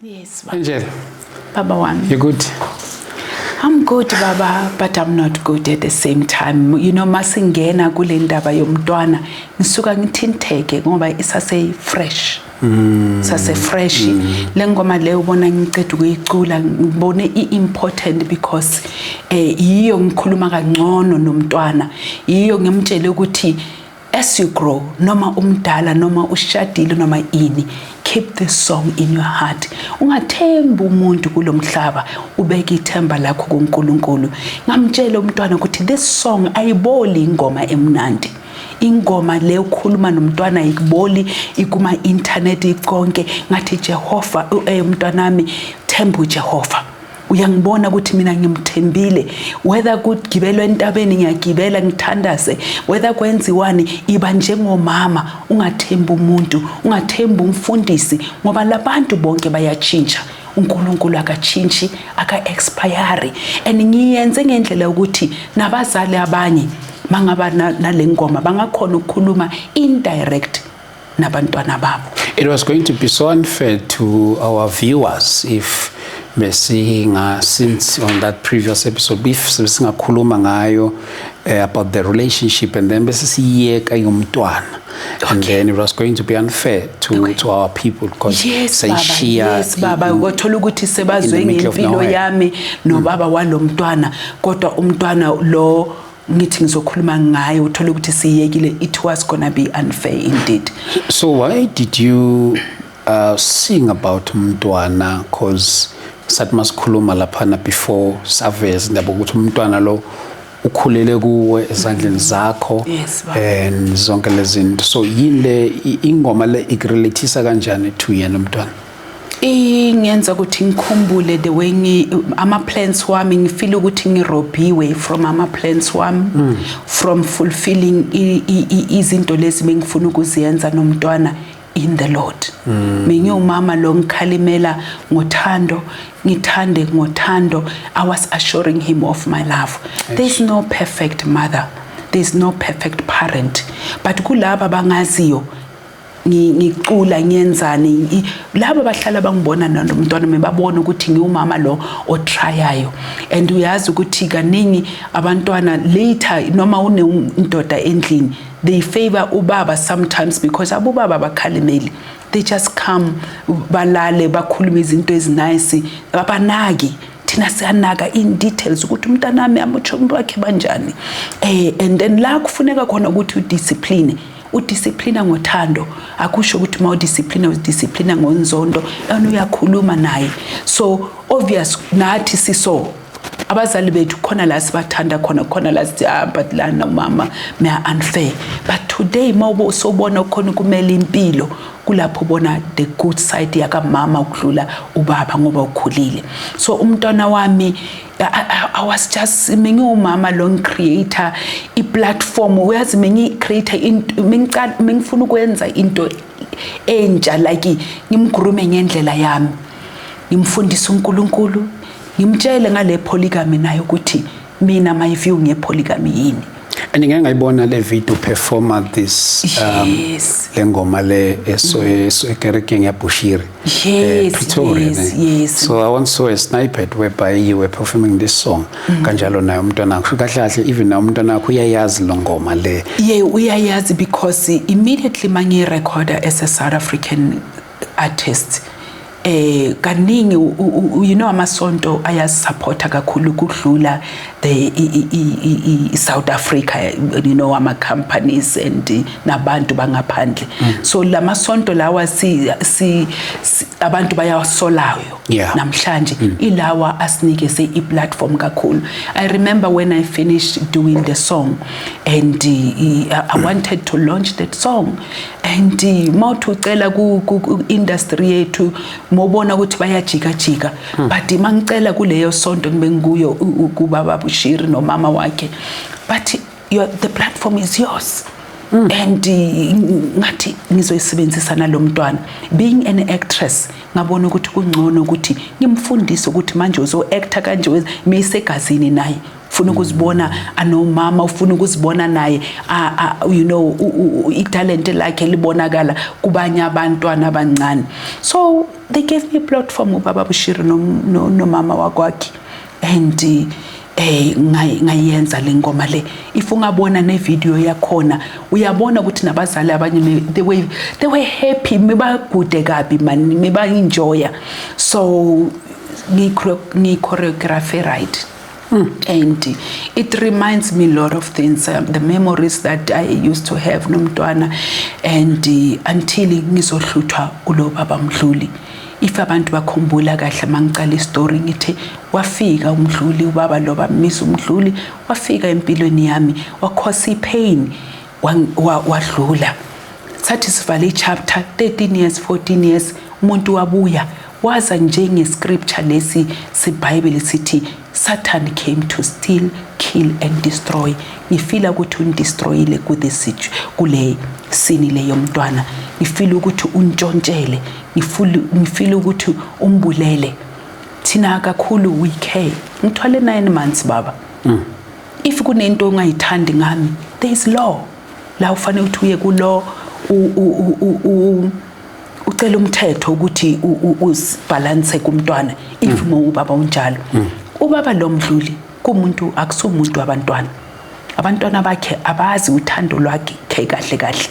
Yes, baba. Angel, Baba wami. You good? I'm good, baba, but I'm not good at the same time. Masingena kule ndaba yomntwana, ngisuka ngithintheke ngoba isase fresh. Sase fresh. Le ngoma le ubona ngiceda ukuyicula, ngibone i-important because yiyo ngikhuluma kangcono nomntwana. Yiyo ngimtshele ukuthi as you grow, noma umdala, noma ushadile, noma ini, keep this song in your heart. Ungathembi umuntu kulomhlaba, ubeke ithemba lakho kuNkulunkulu. Ngamtshela umntwana ukuthi this song ayiboli, ingoma emnandi. Ingoma le ukhuluma nomntwana ikuboli, ikuma internet ikonke. Ngathi Jehova, umntwanami, themba uJehova. Uyangibona ukuthi mina ngimthembile, whether kugibelwa entabeni ngiyagibela ngithandaze, whether kwenziwani, iba njengomama, ungathembi umuntu, ungathembi umfundisi, ngoba labantu bonke bayatshintsha. UNkulunkulu akatshintshi, aka-expire. And ngiyenze ngendlela yokuthi nabazali abanye mangaba nale ngoma bangakhona ukukhuluma indirect nabantwana babo. It was going to be so unfair to our viewers if besinga, since on that previous episode, if singakhuluma ngayo about the relationship and then bese siyeka yomntwana and then it was going to be unfair to our people because Yes, baba. sayishiya Yes, baba, uthola ukuthi sebazwe in the middle of ngempilo nowhere. Yami nobaba walomntwana, kodwa umntwana lo ngithi ngizokhuluma ngaye, uthola ukuthi siyekile. It was gonna be unfair indeed. So why did you sing about umntwana? 'Cause sathi masikhuluma laphana before, saveza indaba ukuthi umntwana lo ukhulele kuwe, ezandleni zakho Yes, baba. And zonke lezi zinto. So yini le ingoma le ikurelateisa kanjani to yena umntwana? Ingenza ukuthi ngikhumbule the way ama plans wami, ngifeel ukuthi ngirobiwe from ama plans wami, from fulfilling izinto lezi bengifuna ukuziyenza nomntwana in the Lord. Mengiwumama lo ngikhalimela ngothando, ngithande ngothando. I was assuring him of my love. There's no perfect mother, there's no perfect parent, but kulaba bangaziyo ngicula ngiyenzani, laba bahlala bangibona nomntwana babona ukuthi ngiwumama lo otryayo. And uyazi ukuthi kaningi abantwana later, noma unendoda endlini, they favor ubaba sometimes because abobaba bakhalimeli. They just come, balale, bakhuluma izinto ezinice, abanaki. Thina siyanaka in details ukuthi umntanami, amutsho wakhe banjani, and then la kufuneka khona ukuthi udiscipline, udisciplina ngothando. Akusho ukuthi uma udisciplina, udisciplina ngonzondo, and uyakhuluma naye. So obvious nathi siso abazali bethu, khona la sibathanda khona, khona la sithi, "Ah, but lana umama me unfair." But today mawubo sobona khona kumele impilo, kulapho ubona the good side yakamama ukudlula ubaba ngoba ukhulile. So umntwana wami, I was just mengiwumama lo ngicreate i-platform. Uyazi, mengi-create into, mengifuna ukwenza into entsha, like ngimgroome ngendlela yami, ngimfundise uNkulunkulu, ngimtshele ngale polygamy nayo ukuthi mina my view ngepolygamy yini. And ngeke ngayibona le video performer this le ngoma le eso ekerekeng ya Bushiri, Pretoria, ne? Yes. So I once saw a snippet whereby you were performing this song kanjalo naye umntwana wakho. Kahle kahle, even naye umntwana wakho uyayazi lo ngoma le? Yeah, uyayazi, because immediately mangiyirecorda as a South African artist, kaningi amasonto ayasupporta kakhulu kudlula the South Africa, ama companies and nabantu bangaphandle. So lamasonto lawa si abantu bayawasolayo namhlanje, ilawa asinikeze i-platform kakhulu. I remember when I finished doing the song and I wanted to launch that song, and mawuthi ucela ku industry yethu, mawubona ukuthi bayajika jika, but mangicela kuleyo sonto ngibe ngikuyo, kubaba Bushiri nomama wakhe, but the platform is yours. And ngathi ngizoyisebenzisa nalomntwana. Being an actress, ngabona ukuthi kungcono ukuthi ngimfundise ukuthi manje uzo actor kanje, meyisegazini naye ufuna ukuzibona anomama, ufuna ukuzibona naye italente lakhe libonakala kubanye abantwana abancane. So They gave me a platform, ubaba Bushiri nomama wakwakhe, and ngayenza le ngoma le. If ungabona ne video yakhona, uyabona ukuthi nabazali abanye they were happy, mebagude kabi man, meba enjoya. So ngi-choreography, right? And it reminds me a lot of things, the memories that I used to have nomntwana, and until ngizohluthwa ulo baba Mdluli. If abantu bakhumbula kahle, mangicala istory ngithe wafika uMdluli, ubaba lo bamisa uMdluli, wafika empilweni yami, wa-cause ipain, wadlula. Sathi sivale i-chapter, 13 years, 14 years, umuntu wabuya, waza njenge-scripture lesi seBhayibheli sithi, "Satan came to steal, kill and destroy." Ngifila ukuthi undestroyile kule sini le yomntwana. Ngifila ukuthi untshontshele, ngifila ukuthi umbulele. Thina kakhulu we care. Ngithwale 9 months, baba. If kunento ongayithandi ngami, there is law la ufanele ukuthi uye ku-law, ucela umthetho ukuthi usibalance kumntwana. If mo ubaba unjalo, ubaba lo Mdluli kumuntu akusumuntu wabantwana. Abantwana bakhe abazi uthando lwakhe kahle kahle.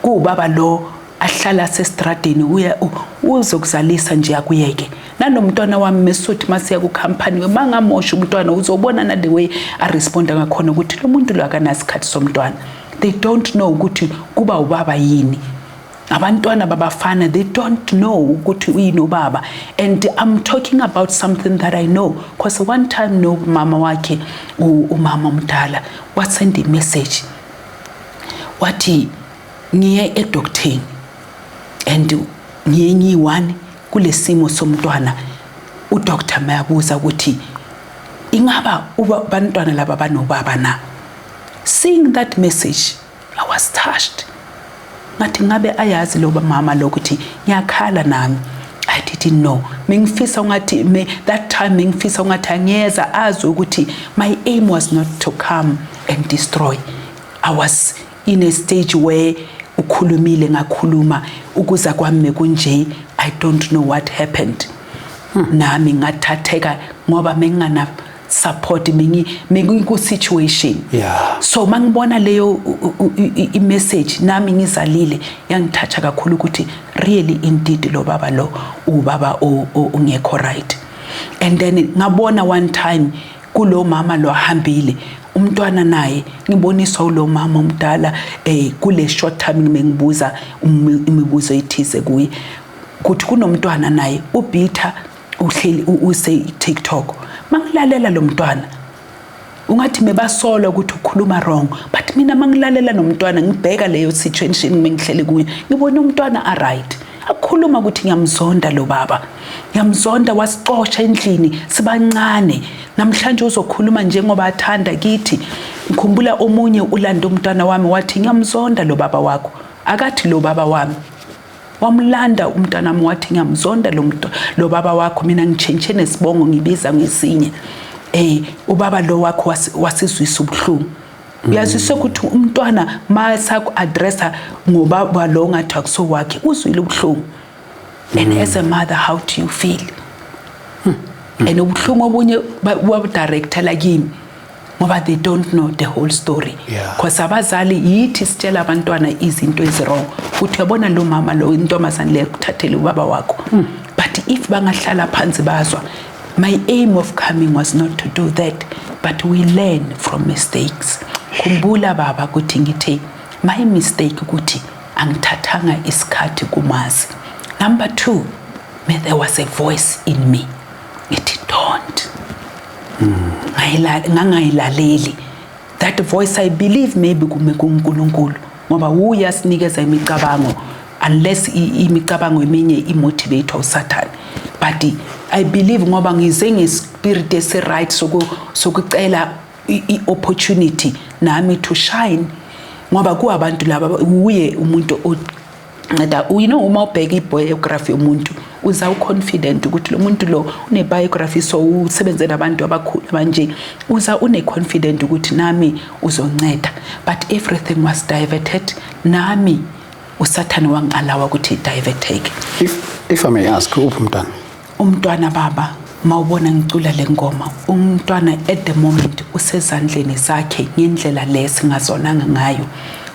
Kuwubaba lo ahlala sestradeni, uya uzokuzalisa nje akuyeke. Nanomntwana wami mesothi masiya ku-company, mangamosha umntwana, uzobona na the way aresponda ngakhona ukuthi lo muntu lo akanasikhathi somntwana. They don't know ukuthi kuba ubaba yini. Abantwana babafana, they don't know ukuthi uyini ubaba. And I'm talking about something that I know, because one time no mama wakhe, umama omdala, wasend message, wathi ngiye edoctoreni and ngiye ngiyi-one kulesimo somntwana. Udoctor mayabuza ukuthi ingaba uba bantwana laba banobaba na. Seeing that message, I was touched. Ngathi ngabe ayazi lo mama lo ukuthi ngiyakhala nami. I didn't know. Mengifisa ungathi me that time, mengifisa ungathi angiyeza azi ukuthi my aim was not to come and destroy. I was in a stage where ukhulumile, ngakhuluma, ukuza kwami kunje. I don't know what happened. Nami ngathatheka ngoba mengingana support, mingi mengiku situation. So mangibona leyo i-message, nami ngizalile, yangithatha kakhulu ukuthi really indeed lo baba lo ubaba ongekho right. And then ngabona one time kulo mama lo ahambile umntwana naye, ngiboniswa ulo mama omdala kule short time mengibuza imibuzo ethize kuye kuthi kunomntwana naye uBeatha, uhleli use TikTok. Mangilalela lo mntwana, ungathi mebasola ukuthi ukhuluma wrong, but mina mangilalela nomntwana, ngibheka leyo situation mengihleli kuyo, ngibona umntwana a right, akhuluma ukuthi ngiyamzonda lo baba, ngiyamzonda, wasixosha endlini sibancane, namhlanje uzokhuluma njengoba athanda kithi. Ngikhumbula omunye ulanda umntwana wami, wathi, "Ngiyamzonda lo baba wakho." Akathi lo baba wami, wamlanda umntanami, wathi, "Ngiyamzonda lo muntu, lo baba wakho. Mina ngitshentshe nesibongo, ngibiza ngesinye. Ubaba lo wakho wasizwisa ubuhlungu." Uyazwisisa ukuthi umntwana masaku-addressa ngobaba lo ngathi akuso wakhe, uzwile ubuhlungu. And as a mother, how do you feel? And ubuhlungu obunye wabudirectela kimi ngoba they don't know the whole story, because abazali yithi sitshela abantwana izinto ezi-wrong, uthi uyabona lo mama lo, intombazane le kuthathele ubaba wakho. But if bangahlala phansi bazwa, my aim of coming was not to do that, but we learn from mistakes. Khumbula baba ukuthi ngithe my mistake ukuthi angithathanga isikhathi kumazi. Number two, may there was a voice in me ngithi don't. Ngangayilaleli that voice. I believe maybe kume kuNkulunkulu, ngoba uye asinikeza imicabango, unless imicabango eminye imotivate uSathane. But I believe ngoba ngize ngespirit esi-right sokucela i-opportunity nami to shine, ngoba kuwabantu laba uye umuntu onceda. Uma ubheka i-biography yomuntu, uza uconfident ukuthi lo muntu lo une-biography, so usebenze nabantu abakhulu abanje, uza une-confident ukuthi nami uzonceda. But everything was diverted. Nami uSathane wangi-allowa ukuthi diverteke. If If I may ask, uphi umntwana? Umntwana, baba, mawubona ngicula le ngoma, umntwana at the moment usezandleni zakhe ngendlela le singazonanga ngayo.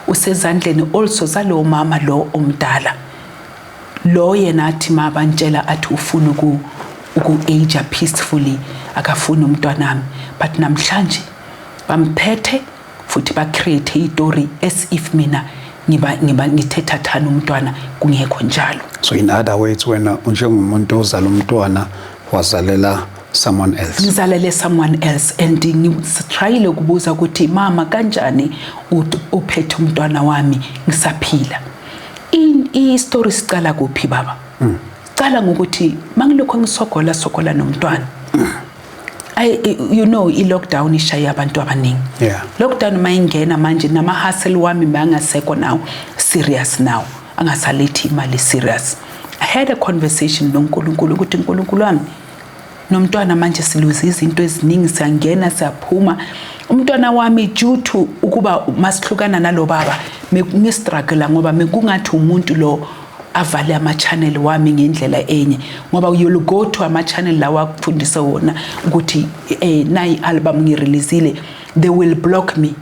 Usezandleni also zalowo mama lo omdala lo. Yena athi mabantshela athi ufuna uku-age peacefully, akafuni umntwanami, but namhlanje bamphethe futhi ba-create i-story as if mina ngiba ngithetha thana umntwana, kungekho njalo. So in other words, wena njengomuntu ozala umntwana, wazalela someone else. Ngizalele someone else, and ngi-tryile ukubuza ukuthi, "Mama, kanjani uphethe umntwana wami ngisaphila?" I-story sicala kuphi, baba? Sicala ngokuthi mangilokho ngisogola sogola nomntwana, I lockdown ishaye abantu abaningi. Lockdown mayingena manje, nama hustle wami mangasekho now, serious now, angasalethi imali serious. I had a conversation noNkulunkulu ukuthi, "uNkulunkulu wami, nomntwana manje siluze izinto eziningi, siyangena siyaphuma. Umntwana wami, due to ukuba masihlukana nalo baba, ngi-struggle ngoba mekungathi umuntu lo avale ama-channel wami ngendlela enye, ngoba you'll go to ama-channel lawa akufundise wona ukuthi nayi album ngi-releasile, they will block me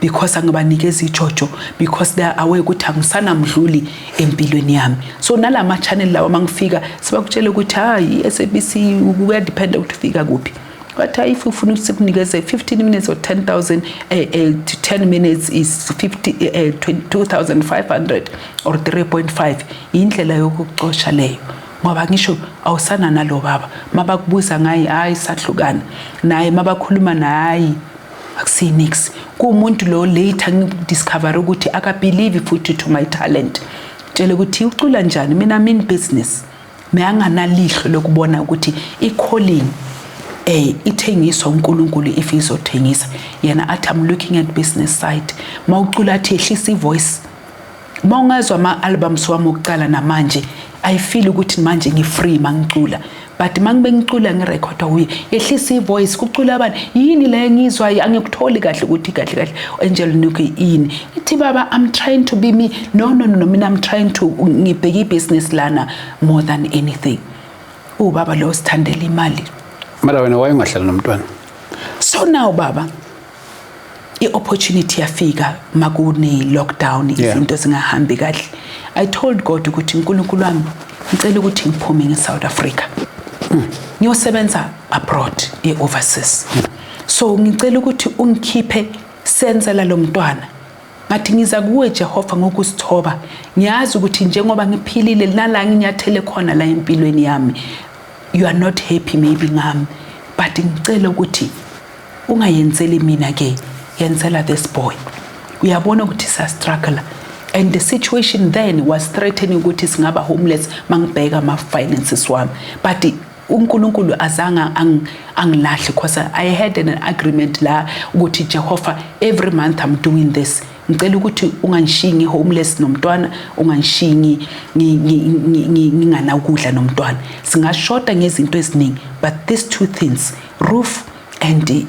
because angibanikeza ijojo, because they are aware ukuthi angisanamdluli empilweni yami. So nalama channel lawa, mangifika sibakutshela ukuthi hayi, i-SABC, kuya-dependa ukuthi ufika kuphi, but if ufuna ukuthi sikunikeze 15 minutes or 10,000, to 10 minutes is 50, 2500 or 3.5. Indlela yokucosha leyo, ngoba ngisho awusana nalo baba. Mabakubuza ngaye, hayi, sahlukana naye. Mabakhuluma naye, akusinix kuwumuntu lo. Later ngi-discover ukuthi aka-believe futhi to my talent. Tshele ukuthi ucula njani, mina I'm in business. Meyanganalihlo lokubona ukuthi i-calling ithengiswa uNkulunkulu. If izothengisa, yena athi, "I'm looking at business side." Mawucula athi, "Ehlisa i-voice." Mawungazwa ama-albums wami okucala namanje, I feel ukuthi manje ngi-free mangicula, but mangibe ngicula ngirekhoda kuye, "Yehlisa i-voice, kucula abantu, yini le engiyizwayo? Angikutholi kahle ukuthi kahle kahle Angel Nuku yini." Ithi, "Baba, I'm trying to be me." "No, no, no, mina I'm trying to ngibheke i-business lana more than anything." Ubaba lo sithandela imali. Mara wena wayengahlali nomntwana? So now, baba, i-opportunity yafika makune lockdown, izinto zingahambi kahle. I told God ukuthi, "uNkulunkulu wami, ngicela ukuthi ngiphume nge-South Africa, ngiyosebenza abroad, e-overseas. So ngicela ukuthi ungikhiphe, senzela lo mntwana." Ngathi, "Ngiza kuwe, Jehova, ngokusithoba. Ngiyazi ukuthi njengoba ngiphilile nala nginyathele khona la empilweni yami, you are not happy maybe ngami, but ngicela ukuthi ungayenzeli mina ke, yenzela this boy. Uyabona ukuthi siya-struggle." And the situation then was threatening ukuthi singaba homeless mangibheka ama-finances wami, but uNkulunkulu azange angilahle because I had an agreement la ukuthi, "Jehova, every month I'm doing this. Ngicela ukuthi unganishiyi ngi-homeless nomntwana, unganishiyi nginganakudla nomntwana. Singashoda ngezinto eziningi, but these two things, roof and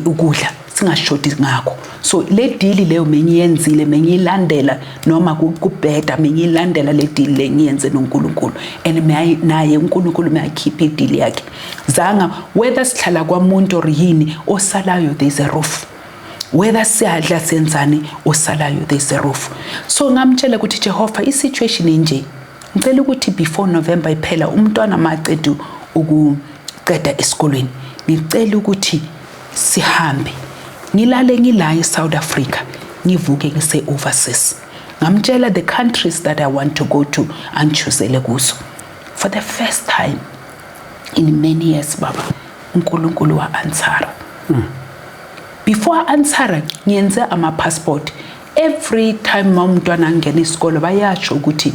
ukudla, singashodi ngakho." So le deal leyo mengiyenzile, mengiyilandela noma kubheda, mengiyilandela le deal le ngiyenze noNkulunkulu, and naye uNkulunkulu mayakhipha i-deal yakhe zanga, whether sihlala kwamuntu or yini osalayo, there's a roof. Whether siyadla, senzani, osalayo, there's a roof. So ngamtshela ukuthi, "Jehova, i-situation inje. Ngicela ukuthi before November iphela, umntwana maceda ukuqeda esikolweni, ngicela ukuthi sihambe, ngilale ngila eSouth Africa, ngivuke ngise overseas." Ngamtshela the countries that I want to go to, angi-choosele kuzo. For the first time in many years, baba, uNkulunkulu wa-answera. Before answera, ngiyenze ama-passport. Every time ma umntwana angena isikolo, bayasho ukuthi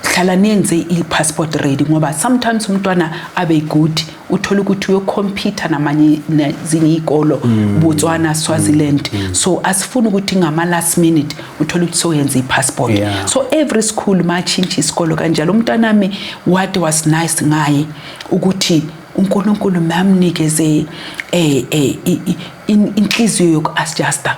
hlala niyenze i-passport ready, ngoba sometimes umntwana abe good, uthola ukuthi uyo-compete namanye nezinye iy'kolo, Botswana, Swaziland. So asifuni ukuthi ngama-last minute uthole ukuthi soyenza i-passport. So every school matshintsha isikolo kanjalo umntwanami, what was nice ngaye ukuthi uNkulunkulu mamnikeze inhliziyo yoku-adjusta.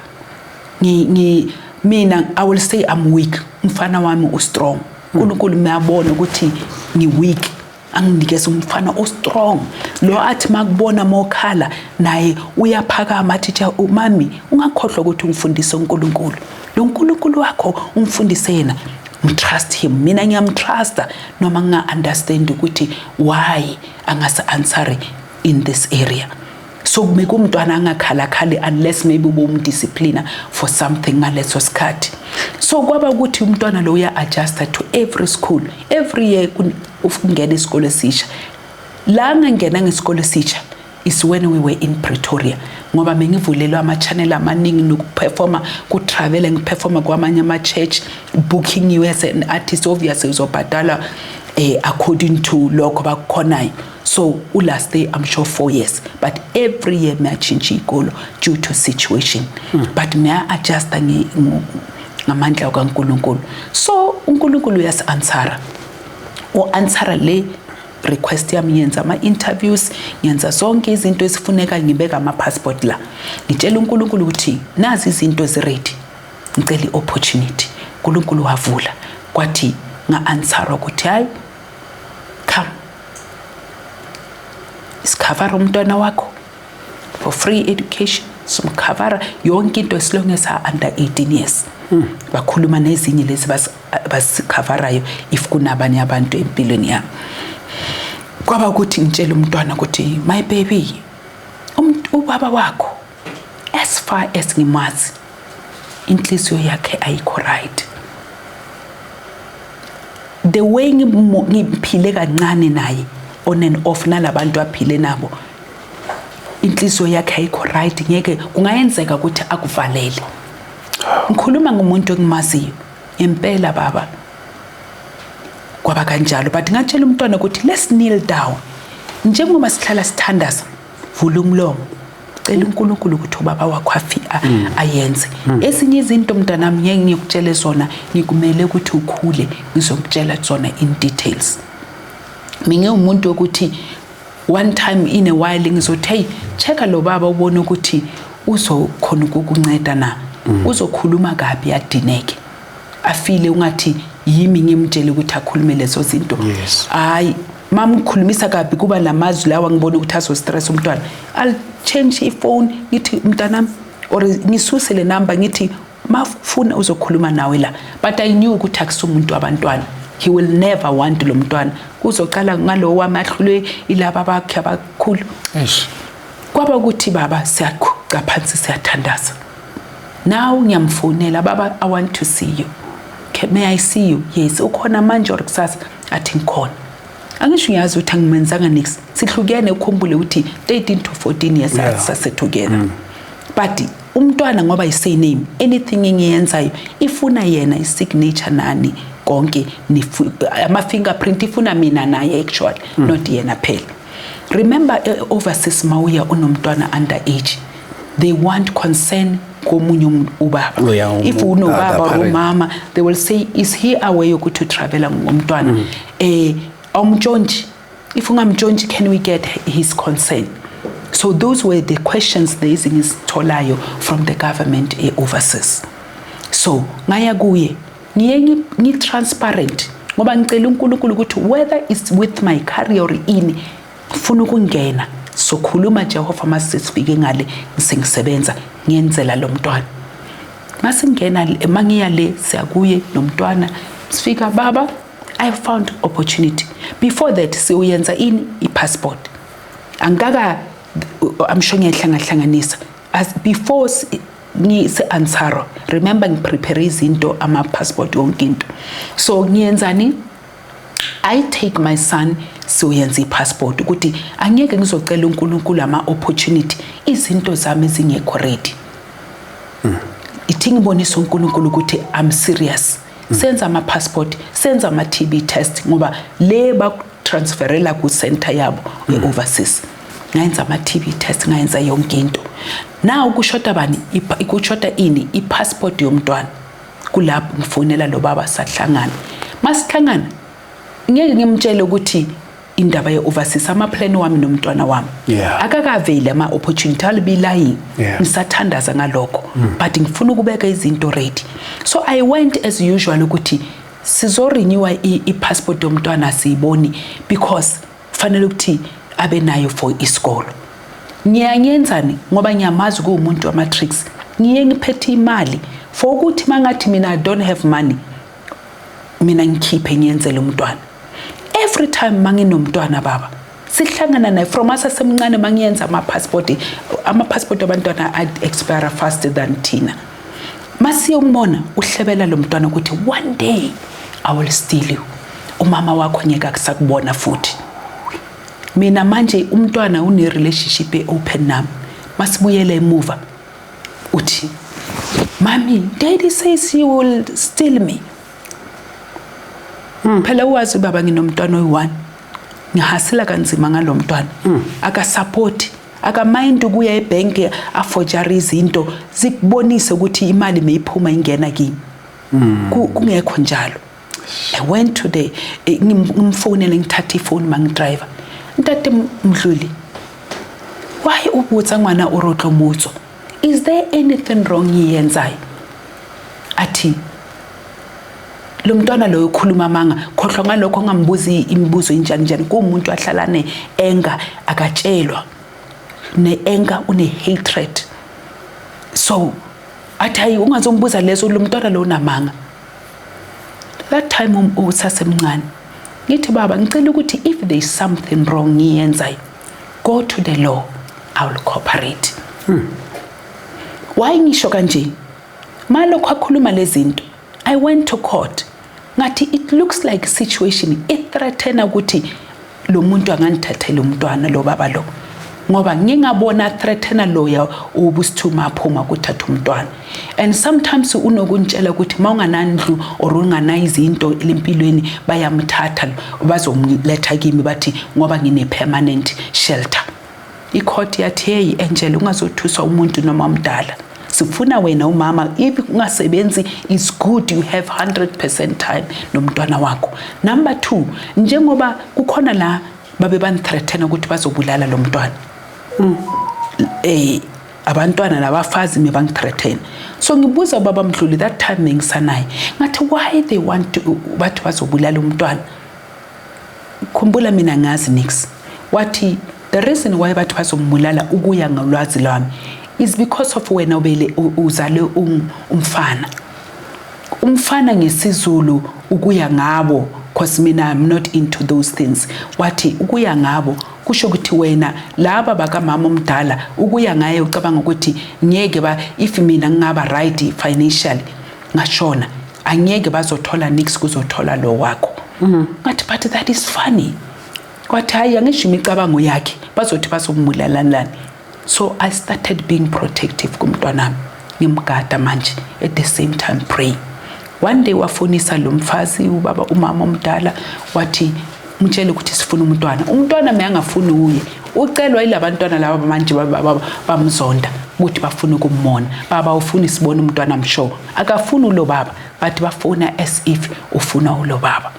Ngi mina, I will say I'm weak. Umfana wami u-strong. uNkulunkulu uyabona ukuthi ngi-weak, anginikeze umfana o-strong lo athi makubona mokhala naye uyaphakama, athi, "Cha mami, ungakhohlwa ukuthi ungifundise uNkulunkulu. Lo nkulunkulu wakho umfundise yena, trust him." Mina ngiyamtrusta noma nginga-understand ukuthi why angasi-answer in this area. So kumeke umntwana angakhalakhali unless maybe ubumdisciplina for something ngaleso sikhathi. So kwaba ukuthi umntwana lo uya-adjusta to every school, every year ungena isikole esisha. La ngangena ngesikole esisha is when we were in Pretoria, ngoba bengivulelwe ama-channel amaningi nokuperforma, ku-travel, ngiperforma kwamanye ama-church, booking you as an artist. Obviously uzobhadala according to lokho bakukhonayo. So ulast day, I'm sure 4 years, but every year miyatshintsha iy'kolo due to situation. But miya-adjusta ngamandla kaNkulunkulu. So uNkulunkulu uyasi-answera, u-answera le request yami. Ngiyenza ama-interviews, ngiyenza zonke izinto ezifuneka, ngibeka ama-passport la, ngitshela uNkulunkulu ukuthi nazi izinto ezi-ready, ngicela i-opportunity. uNkulunkulu wavula, kwathi nga-answerwa ukuthi hayi, come, sikhavara umntwana wakho for free education, simkhavara yonke into as long as under 18 years. Bakhuluma nezinye lezi basikhavarayo if kunabanye abantu empilweni yami. Kwaba ukuthi ngitshela umntwana ukuthi, "My baby, ubaba wakho, as far as ngimazi, inhliziyo yakhe ayikho right." The way ngiphile kancane naye on and off nalabantu aphile nabo, inhliziyo yakhe ayikho right. Ngeke kungayenzeka ukuthi akuvalele. Ngikhuluma ngomuntu engimaziyo impela, baba. Kwaba kanjalo, but ngatshela umntwana ukuthi let's kneel down njengoba sihlala sithandaza, vula umlomo, cela uNkulunkulu ukuthi ubaba wakho ayenze ezinye izinto. Mntanami, ngeke ngikutshele zona, ngikumele ukuthi ukhule, ngizokutshela zona in details. Mina umuntu wokuthi one time in a while ngizothi, "Hey, checka lo baba, ubone ukuthi uzokhona ukukunceda na." Uzokhuluma kabi, adineke, afile ungathi yimi ngimtshele ukuthi akhulume lezo zinto. Hayi, mamkhulumisa kabi, kuba lamazwi lawa ngibona ukuthi azo-stress umntwana, I'll change ifone, ngithi, "Mntanami," or ngisuse le number, ngithi mafuna uzokhuluma nawe la. But I knew ukuthi akusumuntu wabantwana, he will never want lo mntwana, kuzoqala ngalo wami ahlulwe ilaba bakhe abakhulu. Eish. Kwaba ukuthi baba, siyaqhuqa phansi, siyathandaza. Now ngiyamfonela, "Baba, I want to see you. May I see you?" "Yes." "Ukhona manje or kusasa?" Athi, "Ngikhona." Angisho ngiyazi ukuthi angimenzanga nix, sihlukene, ukhumbule ukuthi 13 to 14 years sase together. But umntwana, ngoba yi-surname, anything engiyenzayo ifuna yena i-signature nani konke, ama-fingerprint, ifuna mina naye actually, not yena phela. Remember, overseas mawuya unomntwana under age, they want concern komunye ubaba. Oh, yeah, If unobaba the or parent. umama, they will say, "Is he aware ukuthi utravela ngomntwana? Awumtshontshi? If ungamtshontshi, can we get his consent?" So those were the questions lezi ngizitholayo from the government overseas. So ngaya kuye, ngiye ngi-transparent ngoba ngicela uNkulunkulu ukuthi whether it's with my career or ini, ngifuna ukungena, sokhuluma Jehova masesifike ngale, ngisengisebenza ngiyenzela lo mntwana. Masingena, mangiya le, siyakuye nomntwana, sifika, "Baba, I found opportunity." Before that siyoyenza ini, i-passport. Angikaka, I'm sure ngiyahlangahlanganisa as before ngise-answera. Remember, ngiprepare izinto, ama-passport, yonke into. So ngiyenzani? I take my son, siyoyenza i-passport, ukuthi angeke ngizocela uNkulunkulu ama-opportunity izinto zami ezingekho ready. Ithi ngibonise uNkulunkulu ukuthi I'm serious. Senza ama-passport, senza ama-TB test, ngoba le bakutransferela ku-center yabo e-overseas. Ngayenza ama-TB test, ngayenza yonke into. Now kushoda bani? Kushoda ini? I-passport yomntwana. Kulapho ngifonela lo baba, sahlangana. Masihlangana, ngeke ngimtshele ukuthi Indaba ye-overseas, ama-plan wami nomntwana wami akakaveli ama-opportunity alibilayi. Ngisathandaza ngalokho, but ngifuna ukubeka izinto ready. So I went as usual ukuthi sizorenewa i-passport yomntwana, siyiboni because fanele ukuthi abe nayo for isikolo. Ngiyangenzani ngoba ngiyamazi kuwumuntu wama-tricks. Ngiye ngiphethe imali for ukuthi mangathi mina I don't have money, mina ngikhiphe ngiyenzele umntwana. Every time manginomntwana, baba, sihlangana naye from asasemncane, mangiyenza ama-passport, ama-passport abantwana expire faster than thina. Masiyombona uhlebela lo mntwana ukuthi, "One day I will steal you, umama wakho ngeke akusakubona futhi." Mina manje umntwana une-relationship e-open nami. Masibuyele emuva uthi, "Mami, daddy says he will steal me." Phela uwazi baba, nginomntwana oyi-one, ngihasila kanzima ngalo mntwana. Akasapoti, akamind ukuya ebhenki afojare izinto zikubonise ukuthi imali meyiphuma ingena kimi. Kungekho njalo. I went to the ngimfonele, ngithatha ifoni mangidriver. "Ntate Mdluli, why o botsa ngwana o re o tlo mo utswa? Is there anything wrong ngiyenzayo?" Athi lo mntwana loyo ukhuluma amanga, khohlwa ngalokho, ongambuzi imibuzo injani njani. Kuwumuntu ahlala ne-anger, akatshelwa ne-anger, une-hatred. So athi, "Hayi, ungazombuza lezo, lo mntwana lo unamanga." That time usasemncane. Ngithi, "Baba, ngicela ukuthi if there is something wrong ngiyenzayo, go to the law, I will cooperate." Why ngisho kanje? Malokho akhuluma lezi zinto, I went to court, ngathi it looks like situation ithreatena ukuthi lo muntu angangithathela umntwana, lo baba lo, ngoba ngingabona threatena loya ubusithuma aphuma kuthatha umntwana. And sometimes unokuntshela ukuthi mawunganandlu or unganayo izinto empilweni, bayamthatha bazomletha kimi, bathi ngoba ngine permanent shelter. Icourt yathi, "Hey Angel, ungazothuswa umuntu noma umdala, sifuna wena umama. If ungasebenzi is good, you have 100% time nomntwana wakho. Number 2, njengoba kukhona la babe banithreatena ukuthi bazobulala lo mntwana, abantwana nabafazi mebangithreaten." So ngibuza ubaba Mdluli, that time bengisanaye, ngathi, "Why they want to, bathi bazobulala umntwana?" Khumbula mina ngazi nix. Wathi, "The reason why bathi bazombulala, ukuya ngolwazi lwami, is because of wena ubele uzale umfana. Umfana ngesiZulu, ukuya ngabo, cause mina I'm not into those things, wathi ukuya ngabo kusho ukuthi wena laba bakamama omdala, ukuya ngaye ucabanga ukuthi ngeke ba, if mina ngingaba right financially ngashona, angeke bazothola nix, kuzothola lo wakho." Ngathi, "But that is funny." Kwathi, "Hayi, angisho imicabango yakhe, bazothi bazombulalalani." So I started being protective kumntwanami, ngimgada manje, at the same time pray. One day wafonisa lo mfazi, ubaba, umama omdala, wathi mtshele ukuthi sifuna umntwana. Umntwana meyangafuni uye ucelwa yilabantwana laba manje bamzonda ukuthi bafuna ukumbona. "Baba, ufuna sibone umntwana." Msho akafuni ulo baba, but bafuna as if ufuna ulo baba.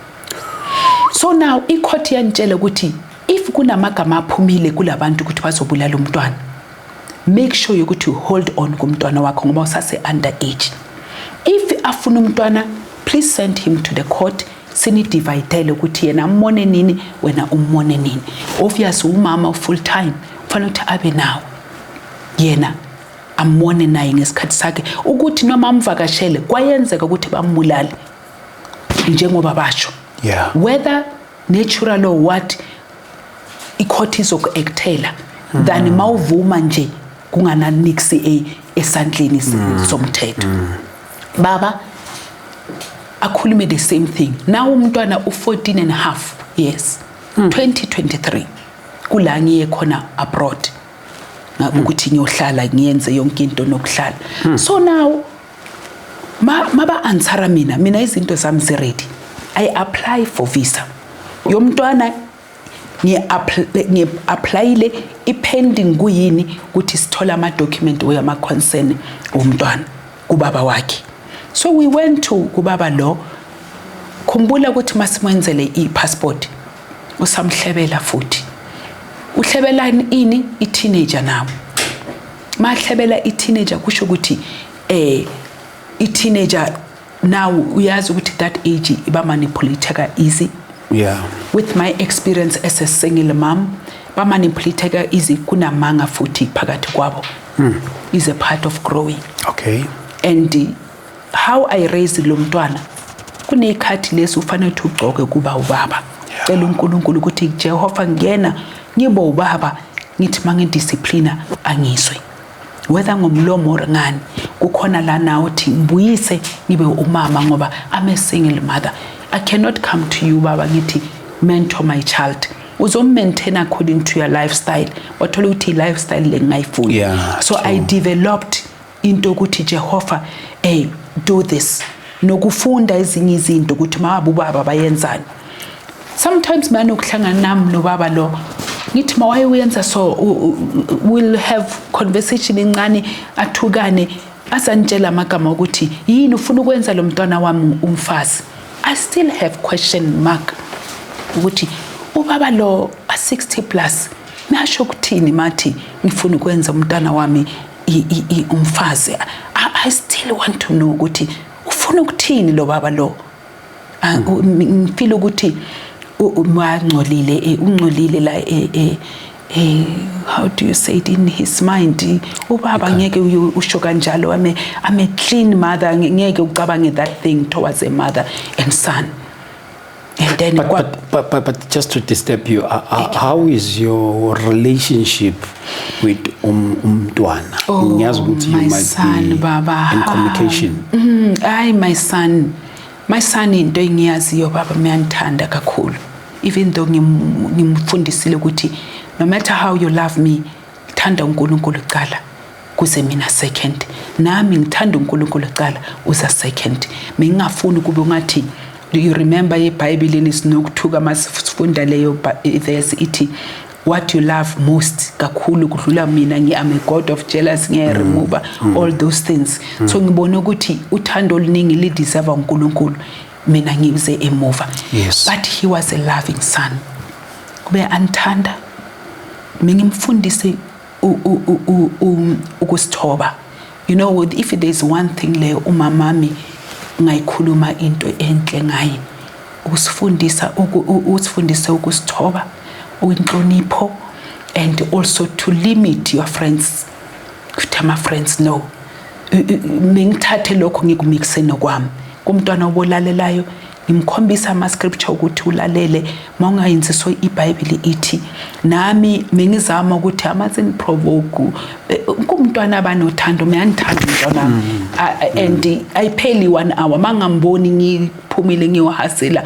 So now icourt yantshela ukuthi if kunamagama aphumile kulabantu ukuthi bazobulala umntwana, make sure ukuthi you hold on kumntwana wakho ngoba usase under age. If afuna umntwana, please send him to the court, sinidividele ukuthi yena ambone nini, wena umbone nini. Obvious umama full time kufanele ukuthi abe nawe, yena ambone naye ngesikhathi sakhe, ukuthi noma amvakashele kwayenzeka ukuthi bambulale njengoba basho, whether natural or what, icourt izoku-actela than mawuvuma nje kungananix esandleni somthetho. Baba, akhulume the same thing. Now umntwana u-14 and a half years, 2023, kula ngiye khona abroad ukuthi ngiyohlala, ngiyenze yonke into nokuhlala. So now maba answera mina izinto zami ziready. I apply for visa yomntwana, ngiapplyile, i-pending. Kuyini ukuthi sithole ama-document wama-concern womntwana kubaba wakhe. So we went to kubaba lo. Khumbula ukuthi masimwenzele i-passport, Usamhlebela futhi. Uhlebela ini? I-teenager nawo. Mahlebela i-teenager, kusho ukuthi i-teenager now, uyazi ukuthi that age iba manipulated easy. With my experience as a single mom, ba manipulated easy, kunamanga futhi phakathi kwabo, is a part of growing. And how I raise lo mntwana, kuneyikhathi lesi ufanele ukuthi ugcoke kuba ubaba. Cela uNkulunkulu ukuthi, "Jehova, ngena ngibe ubaba." Ngithi mangidisciplina, angizwe whether ngomlomo or ngani. Kukhona la nawe uthi ngibuyise ngibe umama, ngoba I'm a single mother. I cannot come to you, baba, ngithi mentor my child. Uzom-maintain according to your lifestyle. Wathola ukuthi i-lifestyle le ngingayifuni. So I developed into ukuthi, "Jehova, do this," nokufunda ezinye izinto ukuthi mawabo ubaba bayenzani. Sometimes manokuhlangana nami nobaba lo, ngithi, "Ma, waye uyenza so?" We'll have conversation encane, athukane, asantshela amagama ukuthi yini ufuna ukwenza lo mntwana wami umfazi. I still have question mark ukuthi ubaba lo a 60 plus nasho ukuthini mathi ngifuna ukwenza umntwana wami umfazi. I still want to know ukuthi ufuna ukuthini lo baba lo. Ngifeel ukuthi wangcolile, ungcolile la, how do you say it, in his mind. Ubaba ngeke usho kanjalo. I'm a clean mother. Ngeke ucabange that thing towards a mother and son, and then But just to disturb you, how is your relationship with umntwana? Oh, Ngiyazi ukuthi you my might son, be baba. in communication. Hayi, my son, into engiyaziyo, baba, uyangithanda kakhulu, even though ngimfundisile ukuthi no matter how you love me, thanda uNkulunkulu kuqala, kuze mina second. Nami ngithanda uNkulunkulu kuqala, uza second. Mengingafuni kube ungathi, do you remember eBhayibhelini sinokuthuka masifunda leyo verse ithi what you love most kakhulu kudlula mina? Ngi am a god of jealous, ngiya remove all those things. So ngibona ukuthi uthando oluningi li deserve uNkulunkulu, mina ngize emuva. But he was a loving son, kube anthanda. Mengimfundise ukusithoba. If there's one thing le umamami ngayikhuluma into enhle ngaye, ukusifundisa usifundise ukusithoba, inhlonipho, and also to limit your friends, kuthi ama friends no. Mengithathe lokho ngikumixe nokwami kumntwana obolalelayo, ngimkhombisa ama-scripture ukuthi ulalele, ma ungayenzi so iBhayibheli ithi. Nami mengizama ukuthi amasin-provoke kumntwana abanothando. Miyandithanda umntwana wami. And ayipheli one hour mangamboni ngiphumile ngiyohasela,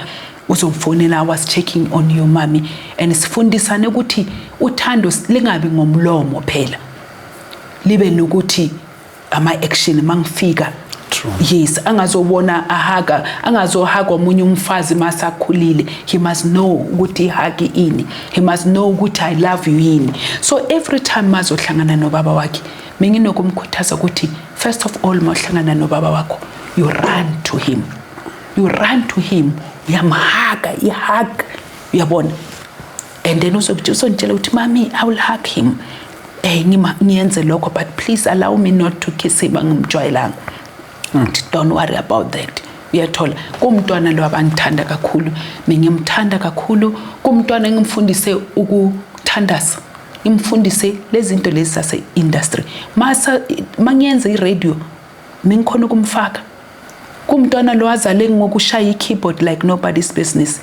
uzongifonela, "I was checking on you, mommy." And sifundisane ukuthi uthando lingabi ngomlomo phela, libe nokuthi ama-action mangifika. True. Yes, angazobona ahaga, angazohaga omunye umfazi masakhulile. He must know ukuthi i-hug ini, he must know ukuthi "I love you" yini. So every time mazohlangana nobaba wakhe, menginokumkhuthaza ukuthi first of all, mawuhlangana nobaba wakho, you run to him, you run to him, uyamhaga, i-hug, uyabona? And then uzongitshela ukuthi, "Mami, I will hug him, ngiyenze lokho, but please allow me not to kiss him, angimjwayelanga." Ngithi, "Don't worry about that." Uyathola kumntwana lo abangithanda kakhulu, mengimthanda kakhulu. Kumntwana engimfundise ukuthandaza, ngimfundise lezi zinto lezi zase-industry. Masa mangiyenza i-radio, mengikhona ukumfaka kumntwana lo azale ngokushaya i-keyboard like nobody's business.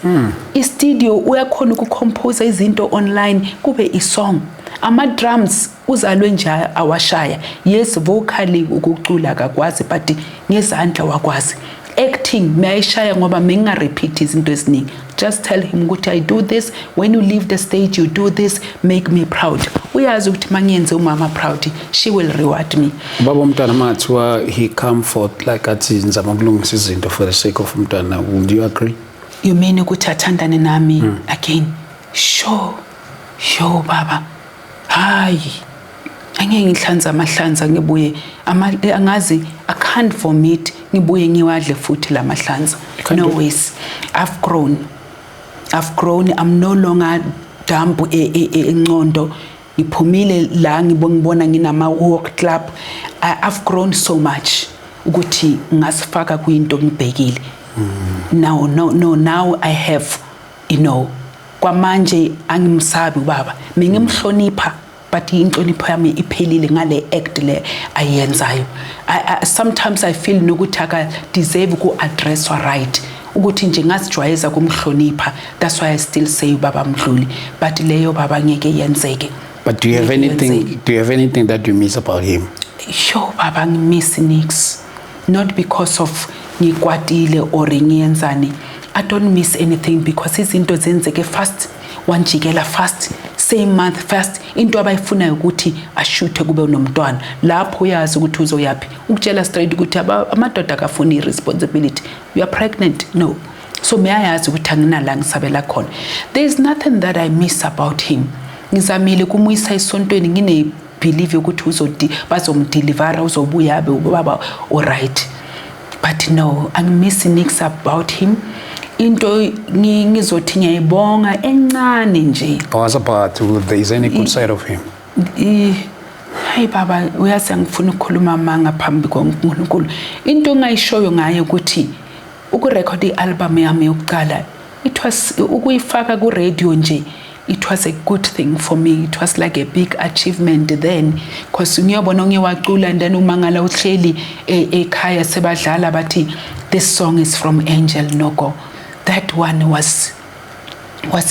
I-studio uyakhona ukucompose izinto online kube i-song. Ama-drums uzalwe nje awashaya. Yes, vocally ukucula akakwazi, but ngezandla wakwazi. Acting mayishaya, ngoba menginga-repeat izinto eziningi. Just tell him ukuthi, "I do this, when you leave the stage you do this, make me proud." Uyazi ukuthi mangiyenze umama proud, she will reward me. Ubaba umntwana mangathiwa he come forth like athi nizama ukulungisa izinto for the sake of umntwana, would you agree? You mean ukuthi athandane nami again? Sure, baba. Hayi, angeke ngihlanze amahlanza ngibuye angazi, I can't vomit ngibuye ngiwadle futhi lamahlanza. Can't No do- ways. I've grown. I've grown. I'm no longer dumb engqondo. Ngiphumile la, ngibona nginama walk club. I've grown so much ukuthi ngasifaka kwinto ngibhekile. Now, no, no, now I have kwamanje angimsabi ubaba. Mengimhlonipha, but inhlonipho yami iphelile ngale act le ayenzayo. Sometimes I feel nokuthi aka deserve ku addresswa right, ukuthi nje ngasijwayeza kumhlonipha. That's why I still say Baba Mdluli, but leyo, baba, ngeke yenzeke. But do you have Ngeke anything yenzeke. Do you have anything that you miss about him? Sure, baba, ngimiss nix. Not because of ngikwatile or ngiyenzani. I don't miss anything because izinto zenzeke fast, wanjikela fast, same month, fast. Into abayifunayo ukuthi ashuthe kube nomntwana lapho, uyazi ukuthi uzoyaphi, ukutshela straight ukuthi amadoda akafuni i-responsibility. You are pregnant, no? So meyayazi ukuthi anginala ngisabela khona. There is nothing that I miss about him. Ngizamile kumuyisa esontweni, ngine believe ukuthi uzodi bazomdelivera, uzobuya abe ubaba alright, but no, angimiss nix about him. Into ngizothi ngiyayibonga encane nje. I was about to, if there is any good side of him. Hayi baba, uyazi angifuni ukukhuluma amanga phambi koNkulunkulu. Into engayishoyo ngaye ukuthi ukurekhoda i-album yami yokuqala, it was ukuyifaka ku-radio nje, it was a good thing for me. It was like a big achievement then, because ngiyobona ngiyawacula and then umangala uhleli ekhaya sebadlala, bathi, "This song is from Angel Noko." That one was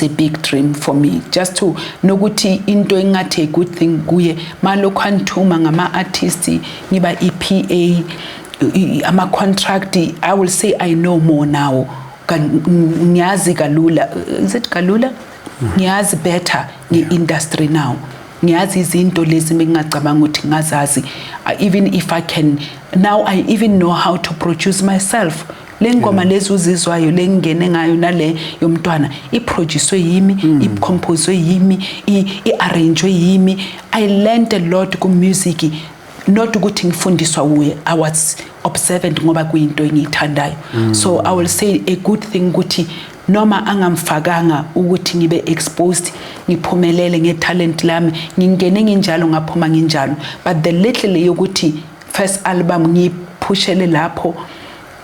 a big dream for me, just to nokuthi into engathi a good thing kuye malokhu anithuma ngama artists, ngiba EPA, ama contract. I will say I know more now. Ngiyazi kalula, is it kalula? Ngiyazi better nge-industry now. Ngiyazi izinto lezi bengingacabanga ukuthi ngazazi. Even if I can now, I even know how to produce myself. Le ngoma lezi uzizwayo, le ngingene ngayo nale yomntwana, iproducwe yimi, icomposwe yimi, i-arrangewe yimi. I learned a lot ku-music, not ukuthi ngifundiswa uye. I was observant ngoba kuyinto engiyithandayo. So I will say a good thing ukuthi noma angamfakanga ukuthi ngibe exposed, ngiphumelele ngetalent lami, ngingene nginjalo, ngaphuma nginjalo, but the little yokuthi first album ngiyiphushele lapho,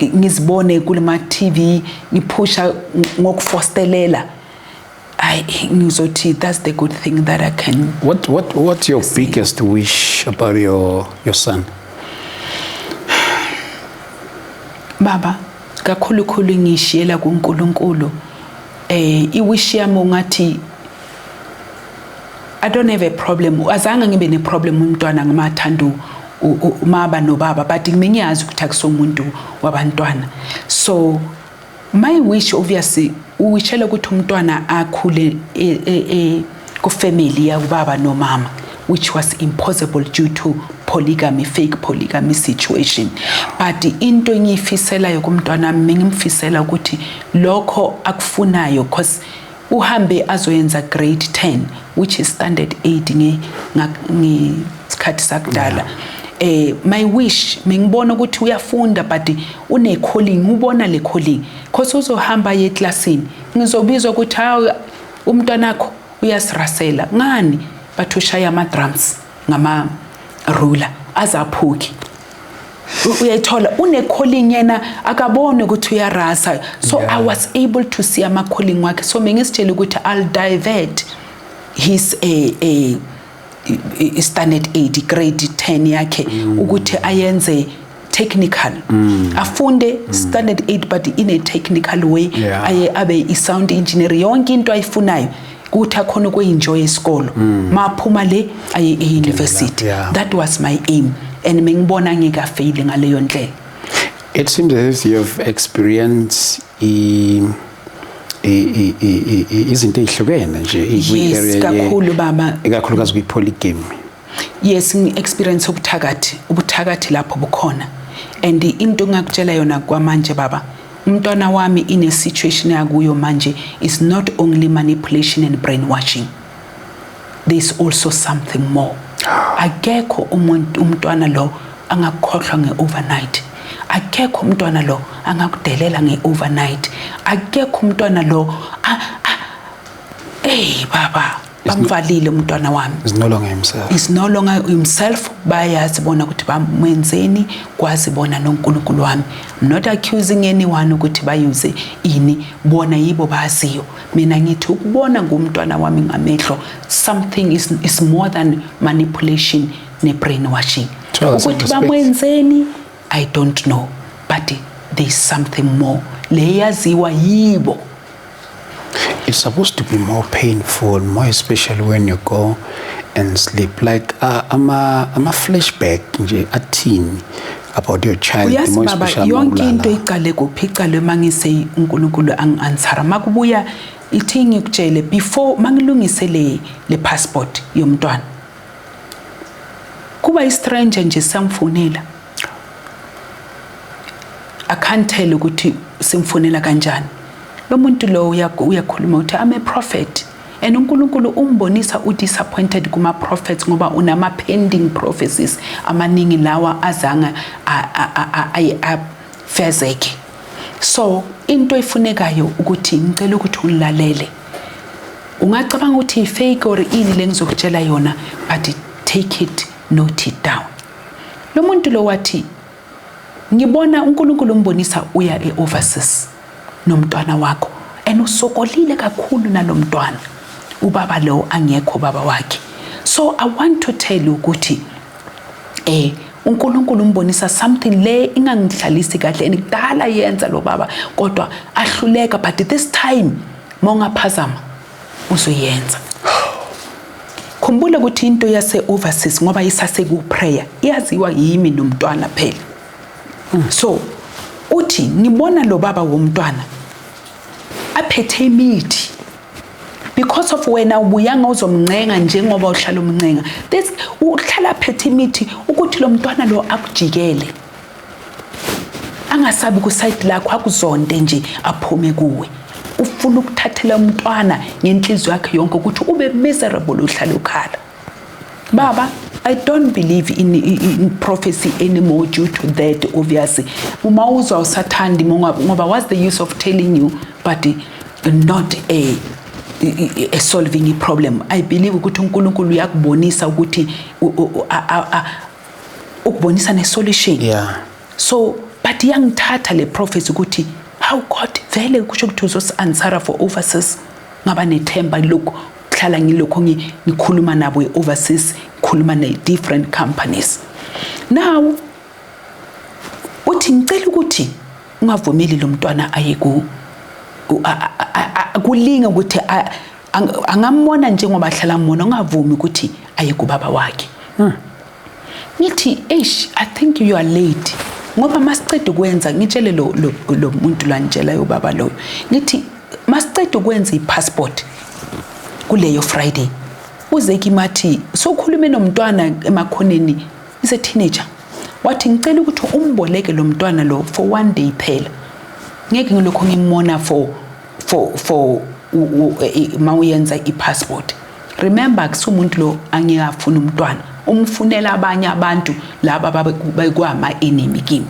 ngizibone kulama TV ngiphusha ngokufostelela, I ngizothi that's the good thing that I can What's your biggest wish about your son? Baba, kakhulu khulu ngishiyela kuNkulunkulu. Iwish yami ungathi I don't have a problem. Azange ngibe ne problem umntwana ngamathanda umaba nobaba, but ngiyazi ukuthi akusomuntu wabantwana. So my wish, obviously, uwishela ukuthi umntwana akhule ku family yakubaba nomama, which was impossible due to polygamy, fake polygamy situation. But into engiyifiselayo kumntwana wami, ngimfisela ukuthi lokho akufunayo, cause uhambe azoyenza grade 10, which is standard 8 nge ngesikhathi sakudala. My wish, mengibona ukuthi uyafunda but une calling, ubona le calling, cause uzohamba ye eclassini, ngizobizwa ukuthi, "Hawu, umntwana wakho uyasirasela ngani?" Bathi ushaya ama drums ngama ruler azaphuki. Uyayithola, une calling, yena akabone ukuthi uyarasa. So I was able to see ama calling wakhe, so mengisitshela ukuthi I'll divert his a standard 8, grade 10 yakhe, ukuthi ayenze technical, afunde standard 8 but in a technical way, aye abe i-sound engineer, yonke into ayifunayo ukuthi akhona ukuenjoy isikolo, maphuma le aye e-university. That was my aim and mengibona ngikafeyili ngaleyo ndlela. It seems as if you have experienced izinto ey'hlukene nje Yes, kakhulu, baba. Ikakhulukazi kwi-polygamy. Yes, ngi-experience ubuthakathi, ubuthakathi lapho bukhona. And into engakutshela yona kwamanje, baba, umntwana wami ine situation yakuyo manje is not only manipulation and brainwashing, there's also something more. Akekho umuntu, umntwana lo angakukhohlwa nge-overnight. Akekho umntwana lo angakudelela nge-overnight. Akekho umntwana lo Hey baba, bamvalile umntwana wami. Is no longer himself. Is no longer himself. Bayazi bona ukuthi bamwenzeni, kwazi bona noNkulunkulu wami. I'm not accusing anyone ukuthi bayuze ini, bona yibo baziyo. Mina ngithi ukubona ngumntwana wami ngamehlo, something is more than manipulation ne-brainwashing. Tell us Ukuthi respect. bamwenzeni, I don't know, but there's something more le yaziwa yibo. It's supposed to be more painful, more especially when you go and sleep. Like ama flashback nje athini about your child, Uyazi more baba, especially yonke mawulala. Into iqale kuphi? Iqale mangise uNkulunkulu angi-answera makubuya ithi ngikutshele before mangilungise le passport yomntwana, kuba i-stranger nje samfonela. I can't tell ukuthi simfonela kanjani lo muntu lo. Uyakhuluma uthi, "I'm a prophet," and uNkulunkulu umbonisa udisappointed kuma prophets ngoba unama pending prophecies amaningi lawa azange afezeke. So into efunekayo ukuthi ngicela ukuthi ungilalele. Ungacabanga ukuthi i-fake or ini le ngizokutshela yona, but take it, note it down. Lo muntu lo wathi ngibona uNkulunkulu umbonisa uya e-overseas nomntwana wakho, and usokolile kakhulu nalomntwana, ubaba lo angekho, baba wakhe. So I want to tell you ukuthi uNkulunkulu umbonisa something le ingangihlalisi kahle, and kudala yenza lo baba kodwa ahluleka, but this time mawungaphazama uzoyenza. Khumbula ukuthi into yase overseas, ngoba isase ku prayer, iyaziwa yimi nomntwana phela. So uthi ngibona lo baba womntwana aphethe imithi because of wena ubuyanga uzomncenga njengoba uhlala umncenga. This uhlala aphethe imithi ukuthi lo mntwana lo akujikele, angasabi kuside lakho, akuzonde nje, aphume kuwe. Ufuna ukuthathela umntwana ngenhliziyo yakhe yonke ukuthi ube miserable, uhlale ukhala. Baba, I don't believe in prophecy anymore due to that. Obviously uma uzwa usathandi, ngoba what's the use of telling you but not a solving a problem? I believe ukuthi uNkulunkulu uyakubonisa ukuthi ukubonisa ne-solution. So but iyangithatha le prophecy ukuthi how God vele kusho ukuthi uzosi-answera for overseas. Ngaba nethemba lokhu kuhlala ngilokho ngikhuluma nabo e-overseas, ngikhuluma ne-different companies. Now uthi ngicela ukuthi ungavumeli lo mntwana aye ku kulinga ukuthi angambona njengoba ahlala mbona, ungavumi ukuthi aye kubaba wakhe. Ngithi, "Eish, I think you are late," ngoba masiceda ukwenza, ngitshele lo muntu lwantshela ubaba loyo, ngithi masiceda ukwenza i-passport kuleyo Friday, uze kimi athi sokhulume nomntwana emakhoneni, is a teenager. Wathi ngicela ukuthi umboleke lo mntwana lo for one day phela, ngeke ngilokho ngimbona for mawuyenza i-passport. Remember, akusumuntu lo angiyafuna umntwana, umfunela abanye abantu laba bekwama enemy kimi.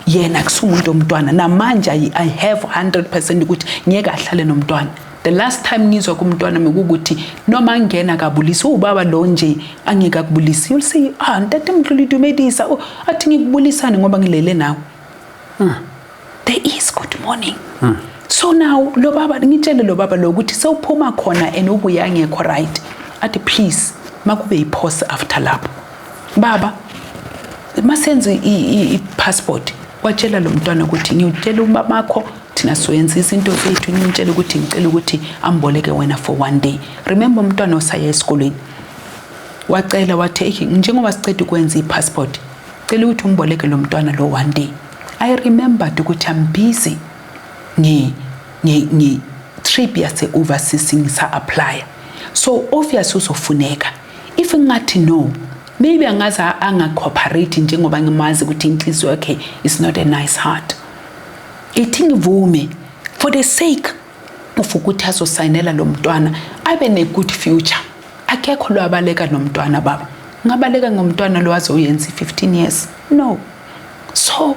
Yena kusumuntu omntwana namanje I have 100% ukuthi ngeke ahlale nomntwana. The last time ngizwa kumntwana mekukuthi noma ngena kabulisi ubaba lo nje, angeke akubulisi. You'll say, "Ah, ntate Mdluli, dumedisa." Oh, athi ngikubulisane ngoba ngilele nawe. There is good morning. So now lo baba, ngitshele lo baba lo ukuthi sewuphuma khona and ubuya ngekho right. Athi please makube i-pause after lapho. Baba, masenze i-passport, watshela lo mntwana ukuthi ngiyutshela umamakho, thina soyenza izinto zethu. Ngimtshela ukuthi ngicela ukuthi amboleke wena for one day. Remember, umntwana osaya esikolweni wacela wathi, "Hey, njengoba siceda ukwenza i-passport, cela ukuthi umboleke lo mntwana lo one day." I remembered ukuthi I'm busy ngi ngi ngi trip yase overseas, ngisa apply, so obvious uzofuneka. If ngathi no, maybe angaze anga-cooperate njengoba ngimazi ukuthi inhliziyo yakhe is not a nice heart. Ithi ngivume for the sake of ukuthi azosayinela lo mntwana abe ne-good future. Akekho lo abaleka nomntwana baba, ngabaleka ngomntwana lo azoyenza i-15 years, no. So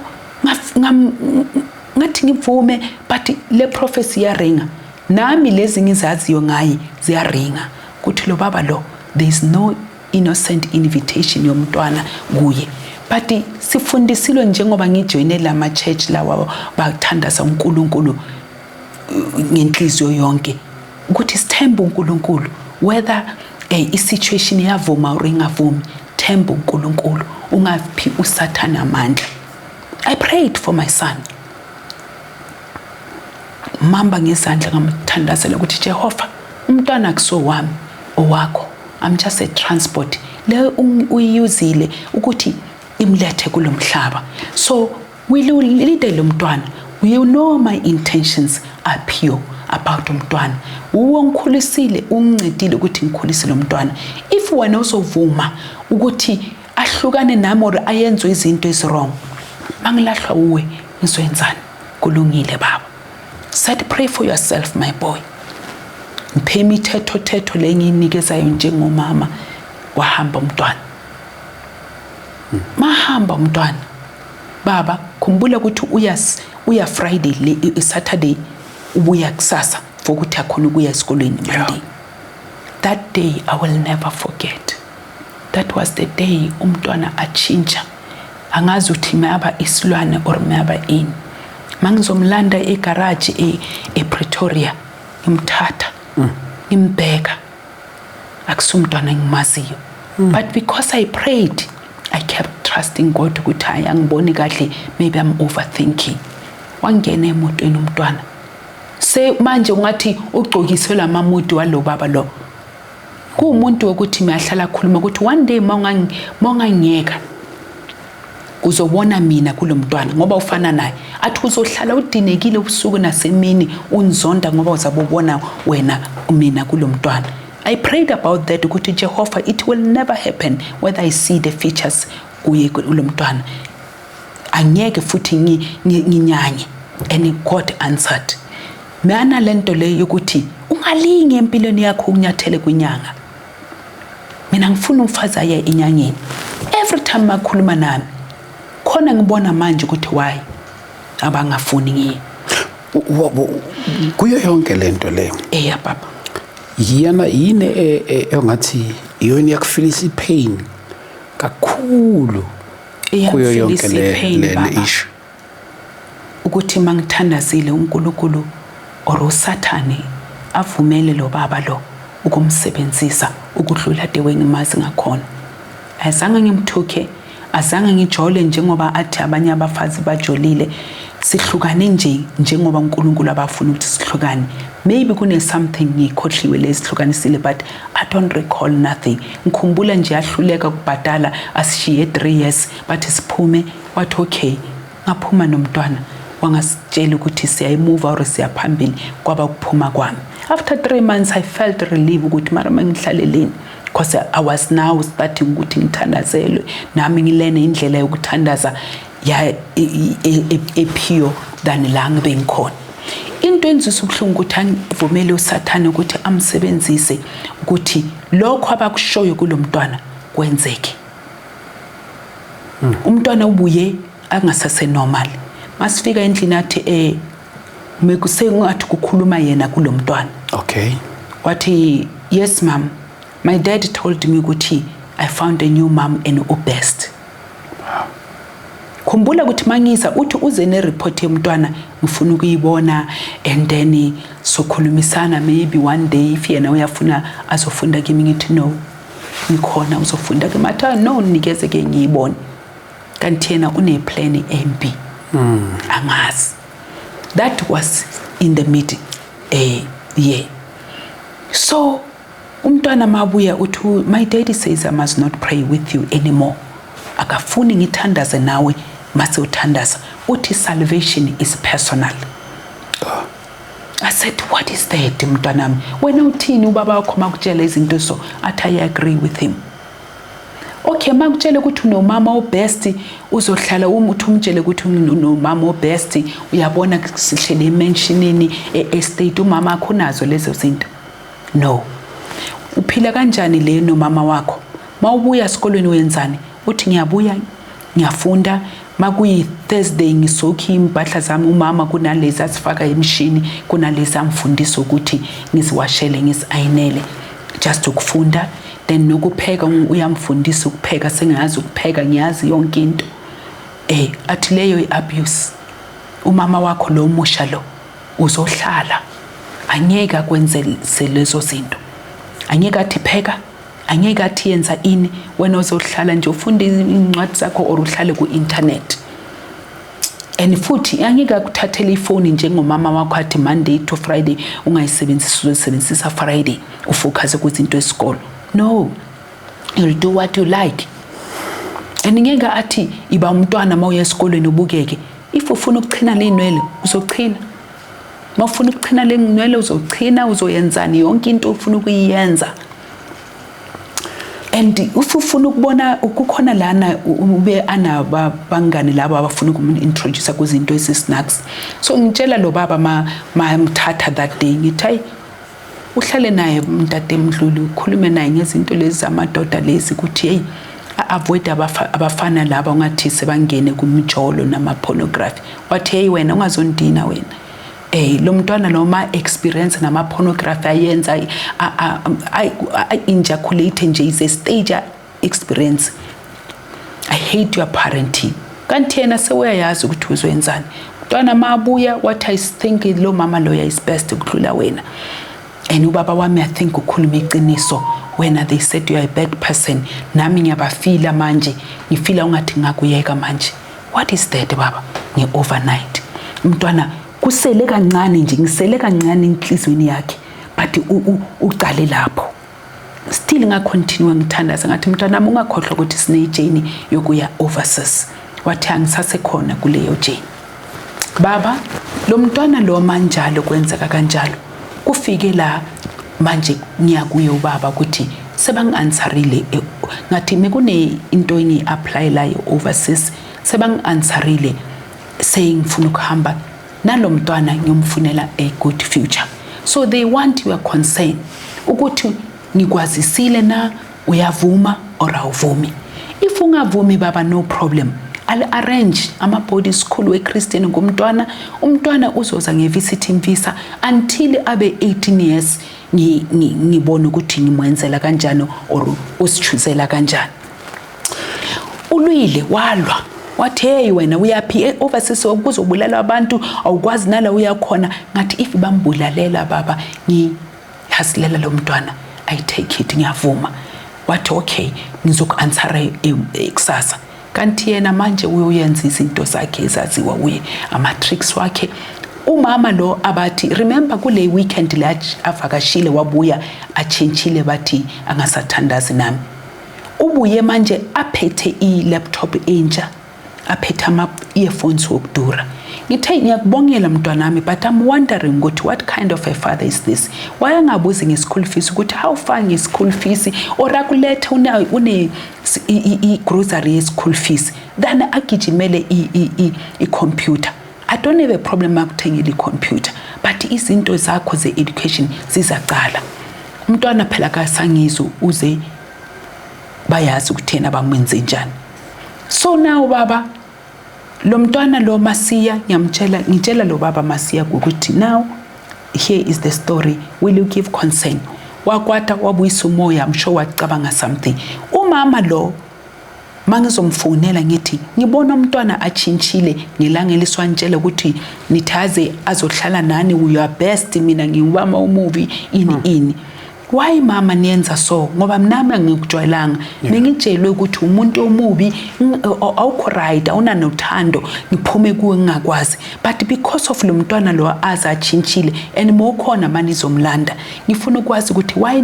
ngathi ngivume, but le prophecy yaringa. Nami lezi ngizaziyo ngaye ziyaringa ukuthi lo baba lo, there is no innocent invitation yomntwana kuye. But sifundisile, njengoba ngijoyine lama church lawa bathandaza uNkulunkulu ngenhliziyo yonke, ukuthi sithembe uNkulunkulu whether i-situation iyavuma or ingavumi. Themba uNkulunkulu, ungaphi uSathana amandla. I prayed for my son, mamba ngezandla, ngamthandazela ukuthi, "Jehova, umntwana akuso wami, owakho. I'm just a transport le uyiyuzile ukuthi imlethe kulomhlaba. So will you lead lo mntwana? You know my intentions are pure about umntwana. Uwo ngikhulisile, ungincedile ukuthi ngikhulise lo mntwana. If wena uzovuma ukuthi ahlukane nami or ayenze izinto ezi-wrong, mangilahlwa uwe, ngizoyenzani? Kulungile baba." Said, "Pray for yourself, my boy." Ngiphe imithetho thetho le engiyinikezayo njengomama. Wahamba umntwana. Mahamba umntwana, baba, khumbula ukuthi uya Friday le, Saturday ubuya kusasa for ukuthi akhona ukuya esikolweni Monday. That day I will never forget. That was the day umntwana atshintsha. Angazi ukuthi mayaba isilwane or mayaba ini. Mangizomlanda egarage ePretoria, ngimthatha, ngimbheka, akusumntwana engimaziyo. But because I prayed, I kept trusting God ukuthi hayi, angiboni kahle, maybe I'm overthinking. Wangena emotweni umntwana, se manje ungathi ugcokiswe lamamudi walo baba lo. Kuwumuntu wokuthi mayahlala akhuluma ukuthi one day mawungangiyeka uzobona mina kulo mntwana, ngoba ufana naye. Athi uzohlala udinekile ubusuku nasemini, unzonda ngoba uzabe ubona wena mina kulo mntwana. I prayed about that ukuthi, "Jehova, it will never happen whether I see the features kuye kulo mntwana. Angeke futhi nginyanye." And God answered. Mana lento le yokuthi ungalingi empilweni yakho unyathele kwinyanga. Mina ngifuna umfazi aye enyangeni. Every time makhuluma nami khona, ngibona manje ukuthi why abangafuni ngiye. Kuyo yonke lento leyo, Eya baba. Yiyana yini engathi iyona iyakufilisa ipain kakhulu kuyo yonke Iyangifilisa le ipain, le baba. issue? Ukuthi mangithandazile uNkulunkulu or uSathane avumele lo baba lo ukumsebenzisa ukudlula the way ngimazi ngakhona. Azange ngimthuke, azange ngijole njengoba athi abanye abafazi bajolile. Sihlukane nje njengoba uNkulunkulu abafuna ukuthi sihlukane. Maybe kune something ngikhohliwe lesihlukanisile, but I don't recall nothing. Ngikhumbula nje ahluleka ukubhadala, asishiye 3 years, bathi siphume, wathi okay. Ngaphuma nomntwana, wangasitshela ukuthi siyayimuva or siyaphambili. Kwaba ukuphuma kwami. After 3 months I felt relief ukuthi mara mangihlaleleni, because I was now starting ukuthi ngithandazelwe nami, ngilene indlela yokuthandaza ya e-pure than la ngibe ngikhona. Into enzisa ubuhlungu ukuthi angivumele uSathane ukuthi amsebenzise ukuthi lokho abakushoyo kulomntwana kwenzeke. Umntwana ubuye angasase normal. Masifika endlini athi mekusengathi kukhuluma yena kulomntwana. Wathi, "Yes mom, my dad told me ukuthi I found a new mom and ubest." Khumbula ukuthi mangiza uthi uze ne-report yomntwana, ngifuna ukuyibona and then sokhulumisana maybe one day if yena uyafuna azofunda kimi. Ngithi, "No, ngikhona, uzofunda kimi." Athi, "Ah, no, nikeze ke ngiyibone." Kanti yena une-plan embi, angazi. That was in the mid year. So umntwana mabuya uthi, "My daddy says I must not pray with you anymore. Akafuni ngithandaze nawe mase uthandaza. Uthi salvation is personal." I said, "What is that, mntwanami? Wena uthini ubaba wakho makutshela izinto?" So athi, "I agree with him." Okay, makutshele ukuthi unomama obest, uzohlala uma uthi umtshele ukuthi unomama obest, uyabona sihlele emansionini, e-estate, umama akho unazo lezo zinto. No, uphila kanjani le nomama wakho? Mawubuya esikolweni wenzani? Uthi, "Ngiyabuya, ngiyafunda." Makuyi Thursday ngisokhi impahla zami, umama kunalezi asifaka emshini, kunalezi amfundisa ukuthi ngiziwashele, ngiziayinele, just ukufunda. Then nokupheka, uyamfundisa ukupheka, sengiyazi ukupheka, ngiyazi yonke into. Athi leyo i-abuse. Umama wakho lo musha lo uzohlala, angeke akwenze lezo zinto, angeke athi pheka, angeke athi yenza ini. Wena uzohlala nje ufunde incwadi zakho or uhlale ku-internet. And futhi angeke akuthathele ifoni njengomama wakho, athi Monday to Friday ungayisebenzisi, uzoyisebenzisa Friday, ufocus kwizinto esikolo. No, you'll do what you like. And ngeke athi iba umntwana uma uya esikolweni ubukeke. If ufuna ukuchina ley'nwele, uzochina. Uma ufuna ukuchina le nywele, uzochina, uzoyenzani, yonke into ufuna ukuyenza. And if ufuna ukubona kukhona lana ube anabangani labo abafuna ukumu-introduce kuzinto ezi-snacks. So ngitshela lo baba ma mthatha that day, ngithi, "Hayi, uhlale naye mntate Mdluli, ukhulume naye ngezinto lezi zamadoda lezi, ukuthi hey, avoid abafana laba, ungathi sebangene kumjolo nama-pornography." Wathi, "Hey wena, ungazondina wena. Lo mntwana noma experience nama pornography ayenza ejaculate nje is a stage experience. I hate your parenting." Kanti yena sewuyayazi ukuthi uzoyenzani. Mntwana mabuya what I think, lo mama loya is best ukudlula wena, and ubaba wami I think ukhuluma iqiniso. Wena, they said you are a bad person. Nami ngiyabafila manje, ngifila ungathi ngakuyeka manje." What is that, baba? Nge-overnight umntwana kusele kancane nje, ngisele kancane enhliziyweni yakhe, but uqale lapho. Still ngacontinue ngithandaza, ngathi, "Mntwanami, ungakhohlwa ukuthi sine-journey yokuya overseas." Wathi, "Angisasekhona kuleyo journey, baba." Lo mntwana lo manjalo kwenzeka kanjalo, kufike la manje ngiyakuye ubaba ukuthi sebangi-answerile. Ngathi mekune into engiyi-applyelayo overseas, sebangi-answerile, sengifuna ukuhamba nalo mntwana, ngiyomfunela a good future. So they want your consent ukuthi ngikwazisile na, uyavuma or awuvumi. If ungavumi, baba, no problem, I'll arrange ama-boarding school we-Christian ngumntwana. Umntwana uzoza nge-visiting visa until abe 18 years, ngibone ukuthi ngimwenzela kanjani or usichoosela kanjani. Ulwile, walwa, wathi, "Hey wena, uyaphi overseas kuzobulala abantu, awukwazi nala uyakhona." Ngathi, "If bambulalela, baba, ngihasilela lo mntwana, I take it, ngiyavuma." Wathi, "Okay, ngizoku-answera kusasa." Kanti yena manje uyoyenza izinto zakhe ezaziwa uye, ama-tricks wakhe. Umama lo abathi, remember kule weekend la avakashile, wabuya atshintshile, bathi angasathandazi nami. Ubuye manje aphethe i-laptop entsha, aphethe ama-earphones wokudura. Ngithe, "Ngiyakubongela mntwanami, but I'm wondering ukuthi what kind of a father is this? Wayengabuzi nge-school fees ukuthi how far nge-school fees, or akulethe une i-grocery ye-school fees than agijimele i-computer. I don't have a problem akuthengela i-computer, but izinto zakho ze-education zizacala." Umntwana phela kasangizwe, uze bayazi ukuthi yena bamenze njani. So now baba, lo mntwana lo masiya, ngiyamtshela, ngitshela lo baba masiya ukuthi now here is the story, will you give consent? Wakwata, wabuyisa umoya, I'm sure wacabanga something. Umama lo mangizomfonela, ngithi ngibona umntwana atshintshile ngelanga eliswantshela ukuthi nithaze azohlala nani, you are best, mina ngiwubama umubi, ini ini. Why mama niyenza so? Ngoba nami angikujwayelanga, bengitshelwe ukuthi umuntu omubi, awukho right, awunanothando, ngiphume kuwe ngingakwazi. But because of lo mntwana lo aze atshintshile and mawukhona mani izomlanda, ngifuna ukwazi ukuthi why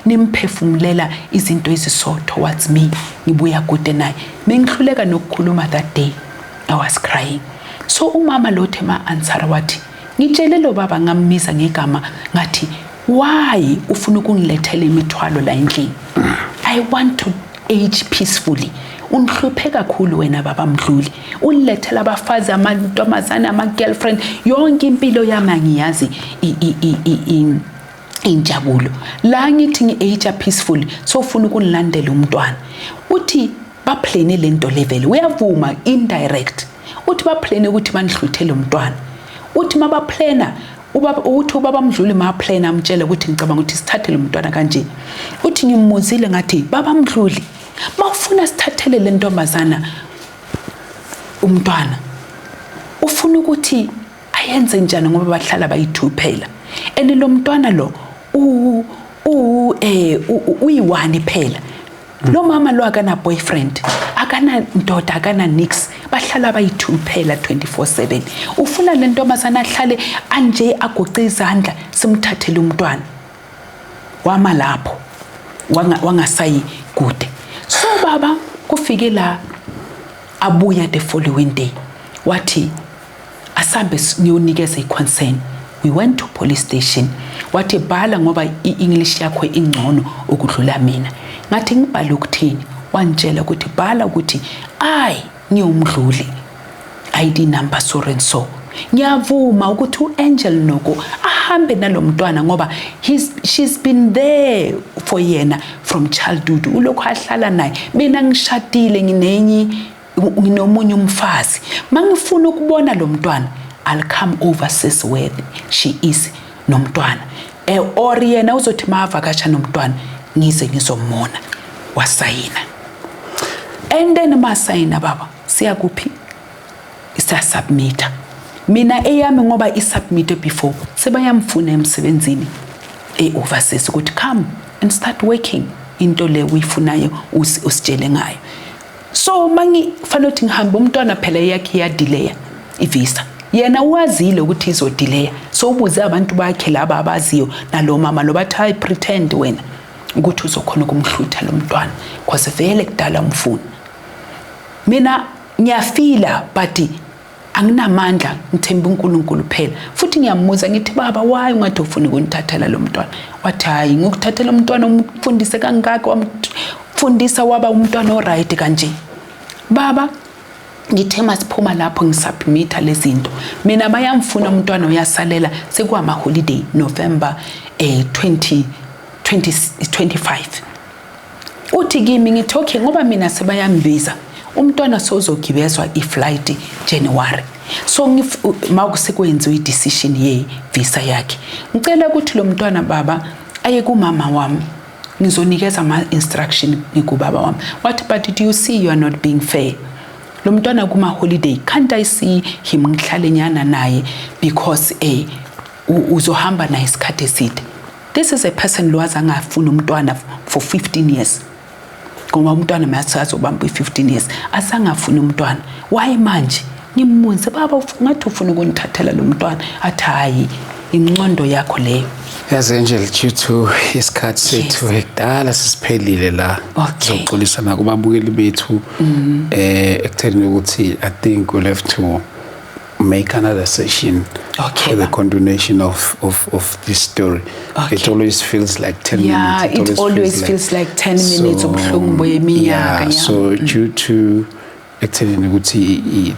nimphefumulela izinto eziso towards me, ngibuya kude naye. Bengihluleka nokukhuluma that day, I was crying. So umama lo the ma-answera wathi, ngitshele lo baba, ngammiza ngegama, ngathi, "Why ufuna ukungilethela imithwalo la endlini? I want to age peacefully. Ungihluphe kakhulu wena baba Mdluli, ulilethela abafazi, amantombazane, ama-girlfriend, yonke impilo yami angiyazi injabulo la. Ngithi ngi-age peacefully, so ufuna ukunilandela umntwana." Uthi Baplane lento level, uyavuma indirect, uthi baplane ukuthi banihluthele umntwana. Uthi mabaplana ubaba, uthi ubaba Mdluli maplana amtshela ukuthi ngicabanga ukuthi sithathe lo mntwana kanje. Uthi ngimuzile, ngathi, "Baba Mdluli, mawufuna sithathele le ntombazana umntwana, ufuna ukuthi ayenze njani?" Ngoba bahlala bayi-two phela, and lo mntwana lo u u eh uyi-one phela. Lo mama lo akana boyfriend, akana ndoda, akana nix, bahlala bayi-two phela 24/7. Ufuna le ntombazana ahlale anje, agoqe izandla, simthathele umntwana? Wama lapho, wangasayi kude. So baba, kufike la abuya the following day, wathi asambe ngiyonikeza i-consent. We went to police station. Wathi, "Bhala ngoba i-English yakho ingcono ukudlula mina." Ngathi, "Ngibhale ukuthini?" Wangitshela ukuthi bhala ukuthi I ngiwuMdluli, ID number so and so, ngiyavuma ukuthi uAngel Noko ahambe nalomntwana ngoba she's been there for yena from childhood, ulokhu ahlala naye. Mina ngishadile, nginenye, nginomunye umfazi. Mangifuna ukubona lo mntwana, I'll come over sis where she is nomntwana, or yena uzothi mavakasha nomntwana, ngize ngizomona. Wasayina, and then masayina baba, siyakuphi? Siyasubmita. Mina eyami ngoba isubmite before, sebayamfuna emsebenzini e-overseas ukuthi come and start working into le uyifunayo, usitshele ngayo. So mangifanele ukuthi ngihambe, umntwana phela yakhe iyadelaya ivisa. Yena wazile ukuthi izodelaya, so ubuze abantu bakhe laba abaziyo nalo mama lo, bathi, "Hayi, pretend wena ukuthi uzokhona ukumhlutha lo mntwana, cause vele kudala umfuna." Mina ngiyafila, but anginamandla, ngithemba uNkulunkulu phela. Futhi ngiyamuza, ngithi, "Baba, why ungathi ufuna ukunithathela lo mntwana?" Wathi, "Hayi, ngikuthathela umntwana umfundise kangaka, wamfundisa waba umntwana oright kanje." Baba, ngithe masiphuma lapho, ngisubmitha lezi zinto, mina bayamfuna umntwana uyasalela. Sekuwama holiday, November 20 2025. Uthi kimi, ngithi, "Okay," ngoba mina sebayambiza umntwana, sozogibezwa iflight January. So makusekwenziwa i-decision ye visa yakhe, ngicela ukuthi lo mntwana, baba, aye kumama wami, ngizonikeza ama-instruction ngikubaba wami. Wathi, "But do you see, you are not being fair. Lo mntwana kuma-holiday, can't I see him, ngihlale nyana naye, because uzohamba naye isikhathi eside?" This is a person lo azangafuna umntwana for 15 years, ngoba umntwana masazobamba i-15 years, asangafuni umntwana. Why manje? Ngimbuze, "Baba, ngathi ufuna ukunithathela lo mntwana." Athi, "Hayi, inqondo yakho leyo." Yazi Angel, due to isikhathi sethu kudala sisiphelile la. Sizoxolisa nakubabukeli bethu ekutheni ukuthi I think we'll have to make another session for the Baba. continuation of this story. It always feels like 10 minutes. It always feels like 10 minutes, ubuhlungu beminyaka. So due to ekuthenini ukuthi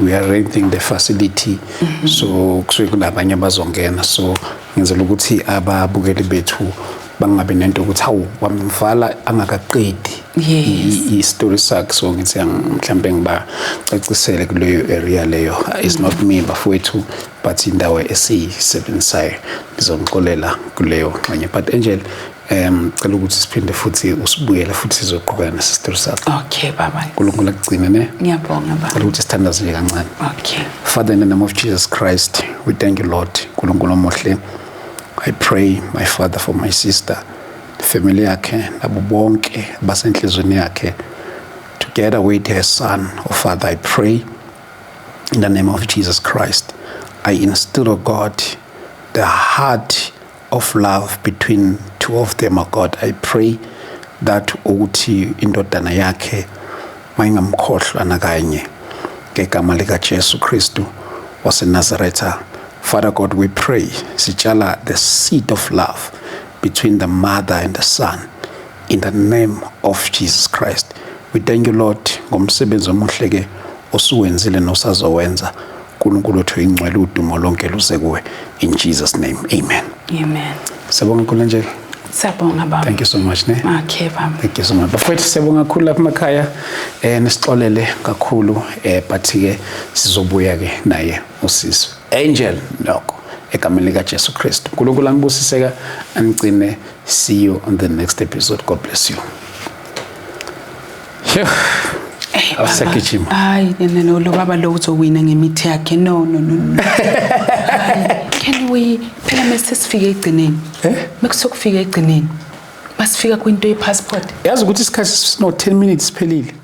we are renting the facility, so kusuke kunabanye abazongena, so ngenzela ukuthi ababukeli bethu bangabi nento ukuthi hawu, wamvala angakaqedi i-story sakhe. So ngithi mhlambe ngibacacisele kuleyo area leyo. It's not me, bafowethu, but indawo esiyisebenzisayo. Ngizongixolela kuleyo ngxenye, but Angel, cela ukuthi siphinde futhi usibuyele futhi, sizoqhubeka nesistory sakho. Okay baba. uNkulunkulu akugcine, ne. Ngiyabonga baba. Cela ukuthi sithandaze nje kancane. Okay. Father, in the name of Jesus Christ, we thank you, Lord. Nkulunkulu omuhle. I pray, my Father, for my sister, family yakhe, nabo bonke abasenhlizweni yakhe, together with her son. Oh Father, I pray in the name of Jesus Christ. I instill, oh God, the heart of love between two of them, oh God. I pray that ukuthi indodana yakhe mayingamkhohlwa nakanye, ngegama lika Jesu Kristu waseNazaretha. Father God, we pray, sitshala the seed of love between the mother and the son in the name of Jesus Christ. We thank you, Lord, ngomsebenzi omuhle ke osuwenzile nosazowenza. uNkulunkulu wethu ingcwele, udumo lonke luze kuwe, in Jesus name. Amen. Amen. Siyabonga kakhulu, Angel. Siyabonga, baba. Thank you so much, ne. Okay, baba. Thank you so much. Bafowethu, siyabonga kakhulu lapha emakhaya. Nisixolele kakhulu, but ke sizobuya ke naye usisi Angel Noko egameni lika Jesu Christ. uNkulunkulu anibusiseka, anigcine. See you on the next episode. God bless you. Phew. Eh, baba. Awusagijima. Hayi, no, lo baba lo uzowina ngemithi yakhe. No, no, no, no. Hayi, can we, phela mase sifike egcineni. Eh? Mekusokufika egcineni. Masifika kwinto ye-passport. Yazi ukuthi isikhathi sino 10 minutes phelile.